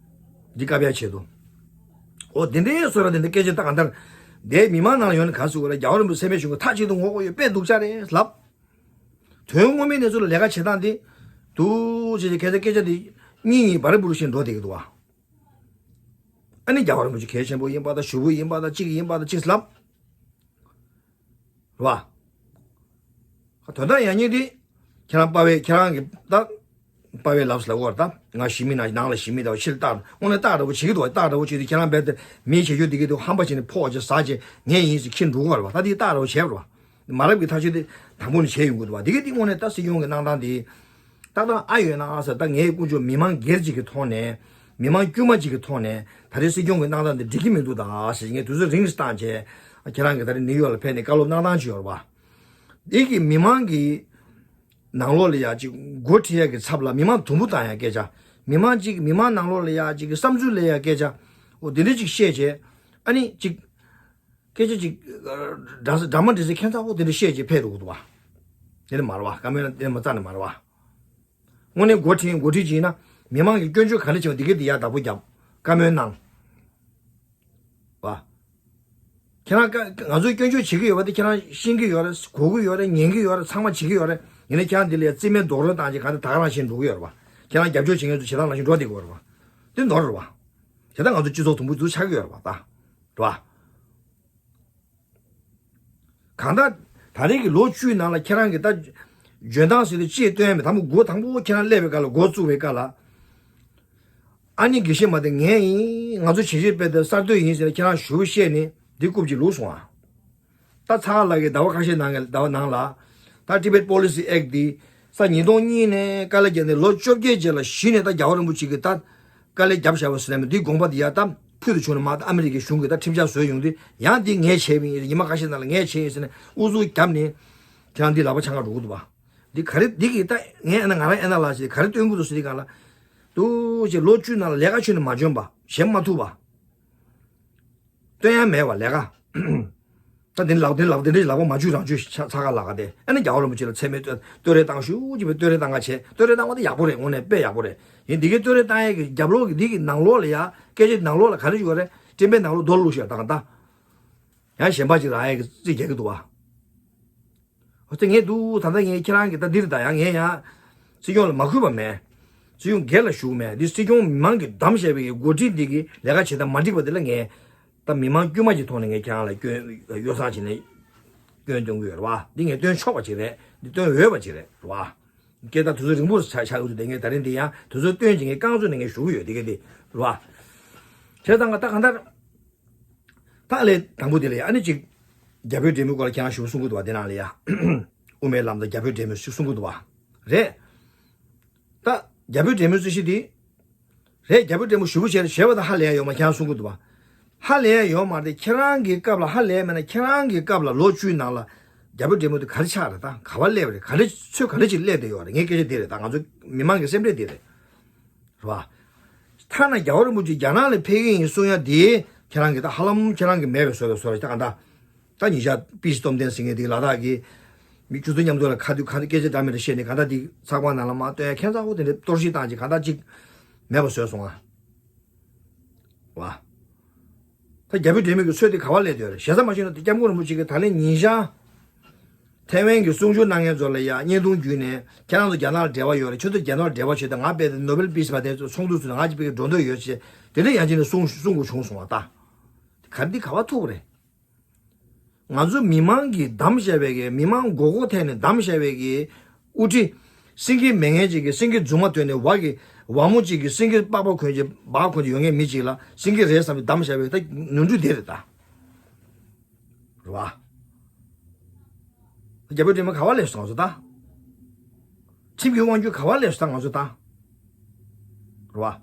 འདི་བཀའ་ཕྱག་ཆེད་དུ། འོ་དེ་འདྲའི་བཟོ་འདྲ་དེ་འདྲ་སྐད་ཆ་ད་གང་ལྟར་དེ་མི་མང་ནང་ལ་ཡོང་ནས་ག་ཟེར་དགོས་རེད། རྒྱལ་བ་རིན་པོ་ཆེ་མཚན་སྨད་ཞུ་མཁན་མཐའ་གཅིག་ཏུ་ངོ་རྒོལ་ཡོད། དཔེ་སྡུག་ཅག་རེད་ལབ། དོན་དངོས་མེད་གནས་ཚུལ་ལ་ལས་ཀ་བྱེད་སྟངས་དེ་འདུག་ཅེས་ཀྱི་སྐད་ཆ་སྐད་ཆ་དེ་གཉིས་གཉིས་འབར་འབུར་བཞིན་འགྲོ་བསྡད་ཀྱི་འདུག་བ། ཨ་ནི་རྒྱལ་བ་རིན་པོ་ཆེ་གལ་ཆེན་པོ་ཡིན་པ་དང་། ཞུ་བོ་ཡིན་པ་དང་། གཅིག་ཡིན་པ་དང་། གཅིག་ལབ། རེད་བ། དོན་དག་ཡང་སྙིང་འདི། ཁྱེད་རང་དཔའ་བའི་ཁྱེད་རང་གི་ད། དཔའ་བའི་ལབ་ལབ་བར་ད་ང་ཞི་མི་ན་ནང་ལ་ཞི་མི་ད་ཕྱིར་སྟག་དངོས་གནས་སྟག་འདྲ་བོ་བྱེད་ཀྱི་འདུག་སྟག་འདྲ་བོ་བྱེད་དུས་ཁྱེད་རང་རྦད་དེ་མི་བྱེད་རྒྱུ་འདི་གི་འདུག་ཧམ་པ་བྱས་ནས་ཕོག་བྱས་ཟ་བྱས་ངས་ཡིན་ཟེར་ཁྱེར་འགྲོ་གི་རེད་བ། ད་འདི་སྟག་འདྲ་བོ་བྱས་པ་རེད་བ། མ་རབས་ཀྱི་ཐག་གཅོད་དེ་དང་པོ་ནས་བྱས་ཡོང་གི་འདུག་བ། འདི་གི་འདི་དངོས་གནས་ད་སྲིད་སྐྱོང་གི་གནང་སྟངས་དེ། ཏག་ཏག་ཨ་ཡོད་ན་ཨ་ཟེར། ད་ངའི་ཀུན་སྤྱོད་མི་མང་སྒེར་གཅིག་གི་ཐོག་ནས། མི་མང་དཀྱུས་མ་གཅིག་གི་ཐོག་ནས་ད་རེས་སྲིད་སྐྱོང་གི་གནང་སྟངས་འདི་འགྲིག་གི་མི་འདུག་ད་ཟེར་ངས་དུས་ཚོད་རིང་བཏང་བྱས། ཁྱེད་རང་གིས་ད་རེས་ནིའུ་ཡོག་ལ་ཕེབས་ནས་བཀའ་སློབ་གནང་སྟངས་ཅིག་ཡོད་རེད་པ། འདི་གི་མི་མང་གི་ནང་ལོགས་ལ་ཡ་ཅིག་འགོ་ཁྲིད་ཡ་གི་ཚབ་ལ་མི་མང་དུམ་བུ་བཏང་ཡ་སྐད་ཆ། མི་མང་ཅིག་མི་མང་ནང་ལོགས་ལ་ཡ་ཅིག་གི་བསམ་ཚུལ་ལ་ཡ་སྐད་ཆ། འོ་དེ་འདྲ་ཅིག་བཤད་བྱས། ཨ་ནི་ཅིག་སྐད་ཆ་ཅིག་འདྲ་ས་འདྲ་མ་འདྲ་ས་ཁྱད་མཚར་པོ་དེ་འདྲ་བཤད་བྱས་ཕེབས་འགྲོ་གི་འདུག་བ། དེ་ནི་མ་རེད་བ། བཀའ་མོལ་དེ་ནི་མ་རྩ་ནས་མ་རེད་བ། དངོས་གནས་འགོ་ཁྲིད་འགོ་ཁྲིད་ཅིག་ཡིན་ན་མི་མང་གི་སྐྱོན་བརྗོད་ག་འདྲ་བྱས་པ་འདི་གས་འདི་ཡར་བདག་པོ་རྒྱབ། བཀའ་མོལ་གནང་། བ། ཁྱེད་རང་ཀ་ང་ཚོས་སྐྱོན་བརྗོད་བྱེད་ཀྱི་ཡོད་པ་དེ་ཁྱེད་རང་ཤེས་ཀྱི་ཡོད་རེད། གོ་གི་ཡོད་རེད། ཉན་གྱི་ཡོད་རེད། ཚང་མ་བྱེད་ཀྱི་ཡོད་རེད། ཡིན་ནའི་ཁྱེད་རང་འདི་ལ་རྩིས་མེད་རྡོག་རོལ་བཏང་བྱས་ག་འདི་ད་ག་རང་བཞིན་འགྲོ་གི་ཡོད་རེད་བ། ཁྱེད་རང་རྒྱབ་སྐྱོར་བྱེད་མཁན་ཚོ་བྱེད་སྟངས་རང་བཞིན་འགྲོ་བསྡད་ཀྱི་ཡོད་རེད་བ། དེ་ནོར་རེད་བ། དེ་ལྟར་ང་ཚོ་སྤྱི་ཚོགས་དུམ་བུ་འདུག་ཆགས་ཀྱི་ཡོད་རེད་བ་ད། རེད་བ། གང་ལྟར། ད་རེས་ཀྱི་ལོ་བཅུའི་ནང་ལ་ཁྱེད་རང་གིས་ད་འཇོན་ཐང་ཟེར་དུས་ཅི་སྟོན་ཡ་མེད། དང་པོ་འགོ་དང་པོ་ཁྱེད་རང་སླེབས་པའི་སྐབས་ལ། འགོ་བཙུགས་པའི་སྐབས་ལ། ཨ་ནི་དགེ་བཤེས་མ་དེ་ངས་ཡིན། ང་ཚོ་བྱས་རྗེས་དཔེ་དེ་གསར་གཏོད་ཡིན་ཟེར་ནས་ཁྱེད་རང་ཞུ་བཤད་ནས་འདི་རྐུབ་ཀྱི་ལུག་སོང་ཨ། ད་ཚ་ཁ་ལག་གི་ཟླ་བ་ཁ་ཤས་ནང་གི་ཟླ་བ་ནང་ལ། ད་Tibet Policy Act འདི་ས་ཉིས་སྟོང་གཉིས་ནས་དཀའ་ལས་བརྒྱབ་ནས་ལོ་བཅོ་བརྒྱད་རྗེས་ལ་གཞི་ནས་ད་རྒྱལ་བ་རིན་པོ་ཆེ་གིས་ད་དཀའ་ལས་བརྒྱབ་བཞག་པ་ཟེར་ནས་འདི་དགོངས་པ་འདི་ཡར་ད་ཕུལ་དུ་བྱུང་ནས་མར་ད་ཨ་མི་རི་ཀའི་གཞུང་གིས་ད་ཁྲིམས་འཆར་བཟོས་ཡོང་དུས་ཡང་འདི་ངས་བྱས་པ་ཡིན། ཉི་མ་ཁ་ཤས་ནང་ལ་ངས་བྱས་ཡིན་ཟེར་ནས་ཨུ་ཚུགས་བརྒྱབ་ནས་ཁྱེད་རང་འདི་ལག་པ་འཆང་ག་འགྲོ་གི་འདུག་བ། འདི་ག་རེ་འདི་གིས་ད་ངས་ཨ་ན་ང་རང་ཨེ་ན་ལགས་ཞེས་ག་རེ་སྟོན་གི་འདུག་ཟེར་དུས་སྒང་ལ། འདུག་ཅེས་ལོ་བཅུ་ནང་ལ་ལས་ཀ་ཁྱོན་ནས་མ་འཇོན་པ། བྱེད་མ་ཐུབ་པ། སྟོན་ཡ་མེད་པ་ལས་ཀ། ད་དེ་ལག་དེ་ལག་དེ་འདྲའི་ལག་པ་མ་འཇུ་རང་འཇུ་ཚ་ཚ་ག་ལག་ག་དེ་ཨ་ནི་རྒྱལ་བ་རིན་པོ་ཆེ་ལ་མཚན་སྨད་བསྟོད་བསྟོད་ར་བཏང་ཤུགས་ཀྱིས་བསྟོད་ར་བཏང་ག་བྱས། བསྟོད་ར་བཏང་བ་དེ་ཡག་པོ་རེད། དངོས་གནས་དཔེ་ཡག་པོ་རེད། ཡིན་འདི་གའི་བསྟོད་ར་བཏང་ཡས་ཀྱི་རྒྱབ་ལོགས་ཀྱི་འདི་གི་ནང་ལོགས་ལ་ཡ་སྐད་ཆ་ནང་ལོགས་ལ་ག་རེ་ཞུ་བ་རེད། སྤྲིན་པའི་ནང་ལོགས་རྡོ་བླུགས་ཤོག་དང་ད། ཡང་གཞན་པ་ཅིག་རང་ཡས་ཀྱི་རྩིས་རྒྱག་གི་འདུག་བ། འོ་ཙི་ངས་འདུག་ད་ལྟ་ངས་ཁྱེད་རང་གི་ད་འདིར་ད་ཡང་ངས་ཡང་སྲིད་སྐྱོང་ལ་མ་གུས་པ་མེད། སྲིད་སྐྱོང་སྒེར་ལ་ཞུགས་མེད། འདི་སྲིད་སྐྱོང་མི་མང་གིས་བདམས་བཞག་པའི་འགོ་ཁྲིད་འདི་གི་ལས་ཀ་བྱེད་སྟངས་མ་འགྲིག་པ་འདི་ལ་ངས་ད་མི་མང་དཀྱུས་མ་གི་ཐོག་ནས་ངས་ཁྱེད་རང་ལ་སྐྱོན་ཡོ་བསྲང་བྱས་ནས་སྐྱོན་སྟོན་གི་ཡོད་རེད་བ། འདི་ངས་སྟོན་ཆོག་པ་ཅིག་རེད། འདི་སྟོན་འོས་པ་ཅིག་རེད་རེད་བ། སྐད་ད་དུས་ཚོད་རིང་པོ་ཆགས་ཆགས་ཡོད་དུས་དེ་ངས་ད་རིང་འདི་ཡང་དུས་ཚོད་སྟོན་གྱི་ངས་རྐང་བཙུགས་ནས་ངས་ཞུ་གི་ཡོད། འདི་ག་འདི་རེད་བ། བྱས་ཙང་ང་ད་གང་ལྟར། ད་ལས་དང་པོ་དེ་ལ་ཡ་ཨ་ནི་ཅིག་རྒྱ་བོད་འབྲེལ་མོལ་སྐོར་ལ་ཁྱེད་རང་ཞུ་གསུང་གི་འདུག་བ། དེ་ནང་ལ་ཡ་དབུ་མའི་ལམ་དང་རྒྱ་བོད་འབྲེལ་མོལ་ཞུ་གསུང་གི་འདུག་བ། རེད། ད་རྒྱ་བོད་འབྲེལ་མོལ་རྩོད་གཞི་དེ་རེད། རྒྱ་བོད་འབྲེལ་མོལ་ཞུ་བོ་བྱས་བྱས་པ་དང་ཧ་ལས་ཡ་ཡོད་མ་ཁྱེད་རང་གསུང་གི་འདུག་བ། ཧ་ལས་ཡ་ཡོད་མ་རེད། ཁྱེད་རང་གི་སྐབས་ལ་ཧ་ལས་ཡ་མེད་ན་ཁྱེད་རང་གི་སྐབས་ལ་ལོ་བཅུའི་ནང་ལ་རྒྱ་བོད་འབྲེལ་མོལ་དེ་ག་རེ་ཆགས་རེད། ད་ག་བ་སླེབས་རེད། ག་རེ་ཚོད་ག་རེ་ཅིག་སླེབས་བསྡད་ཡོད་རེད། ངའི་སྐད་ཆ་དེ་རེད། ད་ང་ཚོ་མི་མང་གི་སེམས་ཁྲལ་དེ་རེད། རེད་བ། ཐ་ན་རྒྱལ་བ་རིན་པོ་ཆེ་རྒྱ་ནག་ལ་ཕེབས་ཀྱི་ཡིན་གསུང་ཡ་དེ་ཁྱེད་རང་གིས་ད་ཧ་ལམ་ཁྱེད་རང་གིས་མེད་པའི་བཟོ་བའི་བཟོ་ར་ད་ག་ད། ད་ཉིན་ཞག་པི་སི་སྟོབས་ལྡན་ཟེར་མཁན་དེ་ལ་དྭགས་ཀྱི་མི་ཆུ་ཚོད་མཉམ་དུ་ལ་ཁ་དུས་ཁ་དུས་སྐད་ཆ་འདྲ་མི་འདྲ་བཤད་ནས་ག་ད་དེ་ཚགས་པར་ནང་ལ་མ་སྟོན་ཡ་ཁྱད་མཚར་པོ་དེ་འདྲ་གཏོར་བཤིག་བཏང་ཅིག་ག་ད་ཅིག་མེད་པ་བཟོས་སོང་ཨ། བ། ད་རྒྱ་བོད་འབྲེལ་མོལ་གྱི་ཚོད་དེ་ག་བ་སླེབས་བསྡད་ཡོད་རེད། ཞེ་ས་མ་ཞུས་ན་དེ་སྐྱབས་མགོན་རིན་པོ་ཆེ་གིས་ད་ལན་ཉིན་ཞག་ཐའེ་ཝན་གྱི་གསུང་ཆོས་གནང་མཁན་ཚོ་ལ་ཡ་བརྙན་ཐུང་བརྒྱུད་ནས་ཁྱེད་རང་ཚོ་རྒྱ་ནག་ལ་འབྲེལ་བ་ཡོད་རེད། ཁྱོད་ཚོ་རྒྱ་ནག་ལ་འབྲེལ་བ་བྱེད་དུས་ང་དཔེ་དེ་ནོ་བེལ་པི་སི་པ་དེ་ཚོ་ཚོགས་འདུ་ཚོ་ང་གཅིག་དཔེ་གི་འགྲོ་འདོད་ཡོད་ཅེས་དེ་འདྲ་ཡང་ཅིག་ནས་གསུང་གསུང་དགོས་བྱུང་སོང་བ། ད་ག་འདི་ག་བ་ཐུག་རེད། ང་ཚོ་མི་མང་གིས་བདམས་བཞག་པའི་གི་མི་མང་མགོ་སྐོར་ཐེབས་ནས་བདམས་བཞག་པའི་གི་དབུ་ཁྲིད། སེང་གེ་མེད་མཁན་ཅིག་གིས་སེང་གེ་རྫུན་མ་བཏོན་ནས་བ་གི་བ་མོ་ཅིག་གིས་སེང་གེ་པགས་པ་གོན་ཅིག་སྦག་གོན་ཅིག་ཡོད་མཁན་མི་ཅིག་ལ་སེང་གེ་རེད་བསམ་པའི་བདམས་བཞག་པའི་ད་ནོར་འཁྲུལ་དེ་རེད་ད། རེད་བ། རྒྱ་བོད་འབྲེལ་མོལ་ག་བ་སླེབས་སོང་ང་ཚོ་ད། ཁྲིམས་ཀྱི་དབང་སྒྱུར་ག་བ་སླེབས་སོང་ད་ང་ཚོ་ད། རེད་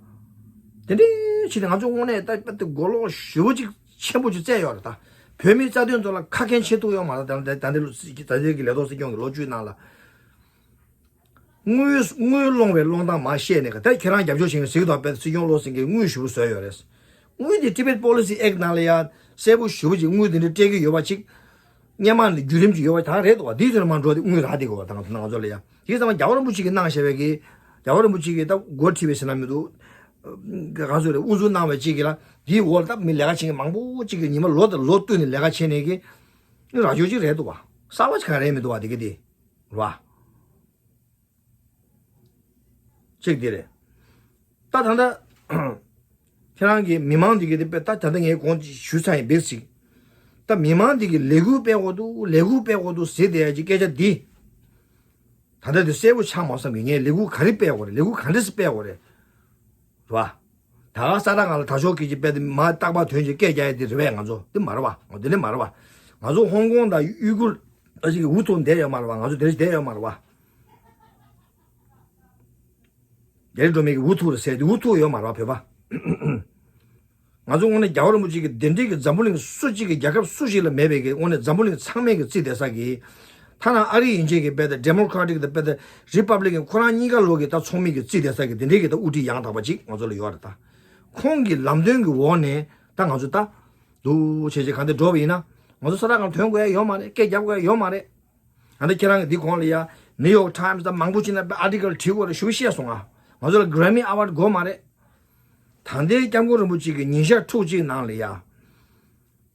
བ། དེ་འདྲའི་ཕྱིར་ང་ཚོ་དངོས་གནས་ད་ད་མགོ་ལོག་ཞེ་པོ་ཅིག་ཆེན་པོ་ཅིག་བཙལ་ཡོད་རེད་ད། བོད་མིའི་རྩ་དོན་ཐོག་ལ་ཁ་འགན་ཆེ་ཐུག་ཡོད་མ་རེད། ད་ད་ད་འདི་ལོ་ད་ལྟའི་གི་ལས་ཐོག་སྲིད་སྐྱོང་གི་ལོ་བཅུའི་ནང་ལ། དངུལ་དངུལ་སློང་བའི་སློང་སྟངས་མར་བཤད་ནས་ད་ཁྱེད་རང་རྒྱབ་སྐྱོར་བྱེད་མཁན་ཟིག་དང་དཔེ་སྲིད་སྐྱོང་བློ་སེང་གེས་དངུལ་ཞེ་པོ་བཟོས་ཡོད་རེད། དངུལ་དེ་Tibet Policy Act ནང་ལ་ཡང་གསལ་པོ་ཞུ་བ་ཅིག་དངུལ་དེ་འདྲ་སྤྲད་ཀྱི་ཡོད་པ་ཅིག་སྔོན་མ་ནས་བརྒྱུད་རིམ་ཅིག་ཡོད་པ་ད་རེད་འདུག་བ། དེའི་དོན་མ་འགྲོ་དེ་དངུལ་རག་དེ་གོ་བ་དང་ང་ཚོ་ལ་ཡ། དེ་ཙམ་རྒྱལ་བ་རིན་པོ་ཆེ་གིས་གནང་བཞག་པའི་གི་རྒྱལ་བ་རིན་པོ་ཆེ་གིས་ད་འགོ་ཁྲིད་པའི་ཟེར་ན་མི་འདུག་ག་ཚོད་རེད། དབུ་འཛུགས་གནང་བའི་ཅིག་གི་ལ་དེའི་འོག་ལ་ད་མི་ལས་ཀ་བྱེད་མཁན་མང་པོ་ཅིག་གིས་ཉི་མ་ལོ་དང་ལོ་བསྟུད་ནས་ལས་ཀ་བྱས་ནས་གི་རག་རྒྱུ་ཅིག་རེད་འདུག་བ། གསར་པ་ཅིག་གང་རེད་མི་འདུག་བ། དེ་གི་དེ་རེད་བ། གཅིག་དེ་རེད། ད་ད་ལྟ་ཁྱེད་རང་གི་མི་མང་འདི་གི་དེ་དཔེ་ད་ད་ལྟ་ངས་གོང་ཞུས་ཚར་ཡིན་པས་ཅིག་ད་མི་མང་འདི་གི་ལས་འགུལ་སྤེལ་དགོས་འདུག་ལས་འགུལ་སྤེལ་དགོས་འདུག་ཟེར་བསྡད་ཡ་ཅིག་སྐད་ཆ་འདི། ད་ལྟ་འདི་གསལ་པོ་ཆགས་མ་སོང་གི་ངས་ལས་འགུལ་ག་རེ་སྤེལ་དགོས་རེད། ལས་འགུལ་ག་འདྲས་སེ་སྤེལ་དགོས་རེད། རེད་བ། ད་ག་ས་ད་ང་ལ་ད་ཕྱོགས་ཀྱི་ཅིག་དཔེ་དེ་མ་རྟག་པར་དོན་གྱི་སྐད་རྒྱག་ཡ་དེ་རེད་བས། ང་ཚོ་དེ་མ་རེད་བ། ང་དེ་ནས་མ་རེད་བ། ང་ཚོ་ཧོང་ཀོང་དང་ཡུ་གུར་ད་ཅིག་གི་འུ་ཐུག་བསྡད་ཡོད་མ་རེད་བ། ང་ཚོ་དེ་རིང་བསྡད་ཡོད་མ་རེད་བ། རྒྱ་རིགས་འགྲོ་མི་གི་འུ་ཐུག་རེད་ཟེར་དེ་འུ་ཐུག་ཡོད་མ་རེད་བ་བོད་པ། ང་ཚོ་དངོས་གནས་རྒྱལ་བ་རིན་པོ་ཆེ་གི་གདན་འདྲེན་གྱི་འཛམ་བུ་གླིང་སུ་གཅིག་གི་རྒྱལ་ཁབ་སུ་ཞིག་ལ་མེད་པའི་གི་དངོས་གནས་འཛམ་བུ་གླིང་ཚང་མས་གི་རྩིས་དེ་ས་གི། ཐ་ན་ཨ་རི་ཡིན་ཆེད་ཀྱི་དཔེ་དེ་Democratic་དང་དཔེ་དེ་Republican་ཁོ་རང་གཉིས་ཀ་ལོག་གི་ད་ཚོགས་མི་གི་རྩིས་དེ་ས་གི་གདན་འདྲེན་གྱི་ད་དབུ་ཁྲིད་ཡང་དག་པ་ཅིག་ང་ཚོ་ལ་ཡོད་རེད་ད། ཁོང་གི་ལམ་སྟོན་གྱི་འོག་ནས་ད་ང་ཚོ་ད། འདུག་བྱས་བྱས་གང་དེ་འགྲོ་བ་ཡིན་ན། ང་ཚོ་ས་ར་གང་ཐོན་དགོས་ཡ་ཡོད་མ་རེད། སྐད་རྒྱབ་དགོས་ཡ་ཡོད་མ་རེད། ང་ཚོ་ཁྱེད་རང་གི་འདི་གོང་ལ་ཡ་New York Times་དང་མང་པོ་ཅིག་ན་article་བྲིས་དགོས་རེད་ཞུ་བཤད་སོང་ང་། ང་ཚོ་ལ་Grammy Award་དགོས་མ་རེད། ད་ལྟའི་སྐྱབས་མགོན་རིན་པོ་ཆེ་གི་ཉིན་ཞག་ཕྲུགས་གཅིག་ནང་ལ་ཡ།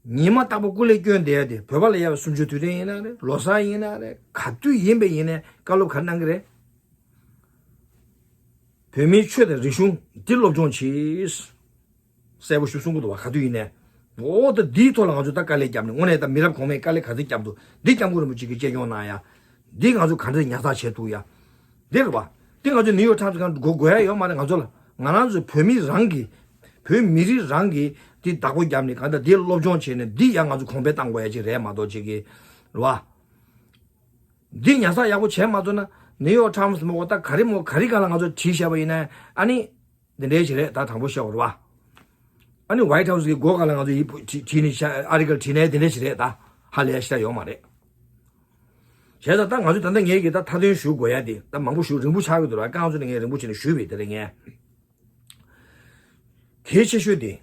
ཉི་མ་རྟག་པར་སྐུ་ལས་བསྐྱོན་བསྡད་ཡ་དེ་བོད་པ་ལ་ཡ་བའི་གསུམ་བཅུའི་དུས་དྲན་ཡིན་ན་རེད། ལོ་གསར་ཡིན་ན་རེད། ག་དུས་ཡིན་པ་ཡིན་ནའི་བཀའ་སློབ་ག་རེ་གནང་གི་རེད། བོད་མིའི་ཆོས་དང་རིག་གཞུང་འདི་སློབ་སྦྱོང་གྱིས། གསལ་པོ་ཞིག་གསུང་གི་འདུག་བ། ག་དུས་ཡིན་ནའི། འོ་ད་འདིའི་ཐོག་ལ་ང་ཚོ་ད་དཀའ་ལས་བརྒྱབ་ནས་དངོས་གནས་ད་མི་རབས་གོང་མས་དཀའ་ལས་ག་ཚོད་བརྒྱབ་འདུག་འདི་སྐྱབས་མགོན་རིན་པོ་ཆེ་གིས་གཅེས་སྐྱོང་གནང་ཡ། འདི་ང་ཚོ་ག་འདྲ་ཉར་ཚགས་བྱས་ཐུབ་ཡ། འདི་རེད་བ། འདི་ང་ཚོ་ནིའུ་ཡོག་ཊའིམ་སི་གང་དགོས་དགོས་ཡ་ཡོད་མ་རེད། ང་ཚོ་ལ་ང་རང་ཚོའི་བོད་མི་རང་གི་བོད་མི་རིགས་རང་གི་འདི་བདག་པོ་བརྒྱབ་ནས་གང་ལྟར་འདི་སློབ་སྦྱོང་བྱས་ནས་འདི་ཡ་ང་ཚོ་གོང་འཕེལ་གཏང་དགོས་ཡ་ཅིག་རེད་མ་གཏོགས་ཅིག་གི་རེད་བ། འདི་ཉར་ཚགས་ཡག་པོ་བྱས་མ་ཐུབ་ན་ནིའུ་ཡོག་ཊའིམ་སི་མོ་གོ་ད་ག་རེ་མོ་ག་རེ་ག་ལ་ང་ཚོ་བྲིས་བཞག་པ་ཡིན་ན་ཨ་ནི། དེ་འདྲའི་ཞིག་རེད་ད། དྲང་པོ་བཤད་པ་རེད་བ། ཨ་ནི་White House་གི་སྒོ་ཁ་ལ་ང་ཚོ་ཡིག་བྲིས་བྲིས་ནས་ཤ་article་བྲིས་ནས་དེ་འདྲའི་ཞིག་རེད་ད། ཧ་ལས་ཤ་ཡོད་མ་རེད། བྱས་ཙང་ད་ང་ཚོ་ད་ལྟ་ངས་ཀྱི་ད་མཐའ་དོན་ཞུ་དགོས་ཡ་དེ་ད་མང་པོ་ཞུ་རིང་པོ་ཆགས་ཀྱི་འདུག་ར། རྐང་ཚོ་ནས་ངས་རིང་པོ་བྱས་ནས་ཞུས་པས་དེ་རིང་ངས། གལ་ཆེ་ཤོས་དེ།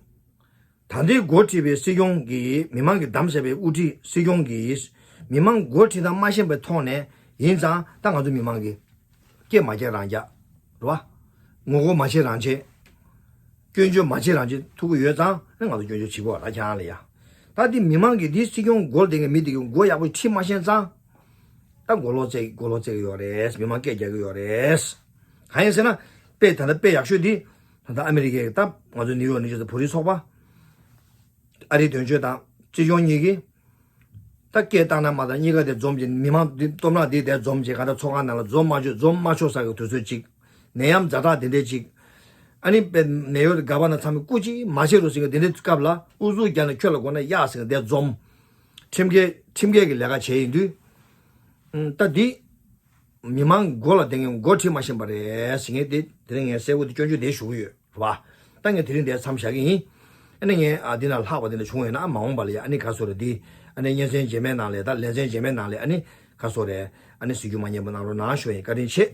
ད་ལྟའི་འགོ་ཁྲིད་པའི་སྲིད་སྐྱོང་གིས་མི་མང་གིས་བདམས་བཞག་པའི་དབུ་ཁྲིད་སྲིད་སྐྱོང་གིས་མི་མང་འགོ་ཁྲིད་སྟངས་མ་ཤེས་པའི་ཐོག་ནས་ཡིན་ཙང་ད་ང་ཚོ་མི་མང་གིས་སྐད་མ་རྒྱག་རང་རྒྱག་རེད་བ། ངོ་རྒོལ་མ་བྱེད་རང་བྱེད། སྐྱོན་བརྗོད་མ་བྱེད་རང་བྱེད་ཐུབ་ཀྱི་ཡོད་ཙང་ང་ཚོ་སྐྱོན་བརྗོད་བྱེད་དགོས་ར་ཁྱེད་རང་ལ་ཡ། ད་འདི་མི་མང་གིས་འདི་སྲིད་སྐྱོང་འགོ་ལ་བསྡད་མཁན་མི་འདི་གི་མགོ་ཡག་པོ་ཁྲིད་མ་ཤེས་ཙང་། ད་མགོ་ལོག་བཙལ་མགོ་ལོག་བཙལ་གི་ཡོད་རེད། མི་མང་སྐད་རྒྱག་གི་ཡོད་རེད། གང་ཡིན་ཟེར་ན། དཔེ་ད་ལྟ་དཔེ་ཡག་ཤོས་འདི། ད་ལྟ་ཨ་མི་རི་ཀའི་ད་ང་ཚོ་ནིའུ་ཡོག་ནིའུ་ཇར་སི་བོད་རིགས་ཚོགས་པ། ཨ་རིའི་དོན་གཅོད་དང་སྲིད་སྐྱོང་གཉིས་ཀྱིས། ད་སྐད་བཏང་ན་མ་བཏང་གཉིས་ཀ་དེ་འཛོམས་ཀྱི་མི་མང་འདི་གཏོར་བརླག་འདི་དེ་འཛོམས་ཀྱི་ག་ད་ཚོགས་ཁང་ནང་ལ་འཛོམས་མ་ཆོག་འཛོམས་མ་ཆོག་ས་གི་དུས་ཚོད་ཅིག་ནད་ཡམས་ཛ་དྲག་འདི་འདྲས་ཅིག་ཨ་ནི་དཔེ་ནད་གཡོག་གི་ག་པ་ན་ཚང་མས་སྐུ་མཁྱེན་མ་བྱེད་རོགས་ཟེར་གི་འདི་འདྲའི་སྐབས་ལ་ཨུ་ཚུགས་རྒྱག་ནས་ཁྱོད་ལ་དགོས་ན་གཡག་ཟེར་གི་འདི་འཛོམས། ཁྲིམས་འགལ་ཁྲིམས་འགལ་གྱི་ལས་ཀ་བྱས་ཡིན་དུས། ཨུམ། ད་འདི། མི་མང་མགོ་ལ་བསྡད་མཁན་མགོ་ཁྲིད་མ་ཤེས་པ་རེད་ཟེར་མཁན་དེ་དེ་རིང་ངས་གསལ་པོ་དེ་སྐྱོན་བརྗོད་དེ་ཞུ་གི་ཡོད་རེད་བ། ད་ངས་དེ་རིང་འདིར་མཚམས་བཞག་གི་ཡིན། ཨ་ནི་ངས་ཨ་འདི་ན་ལྷག་པ་འདི་འདྲ་བྱུང་ཡོད་ན་ཨ་མ་འོངས་པ་ལ་ཡ་ཨ་ནི་ག་སོ་རེད་འདི། ཨ་ནི་སྙན་སེང་རྗེས་མའི་ནང་ལ་ད་ལེ་ཚན་རྗེས་མའི་ནང་ལ་ཨ་ནི་ག་སོ་རེད། ཨ་ནི་གཟིགས་རྒྱུ་མ་ཉན་པ་གནང་རོགས་གནང་ཞུ་ཡིན། བཀའ་དྲིན་ཆེ།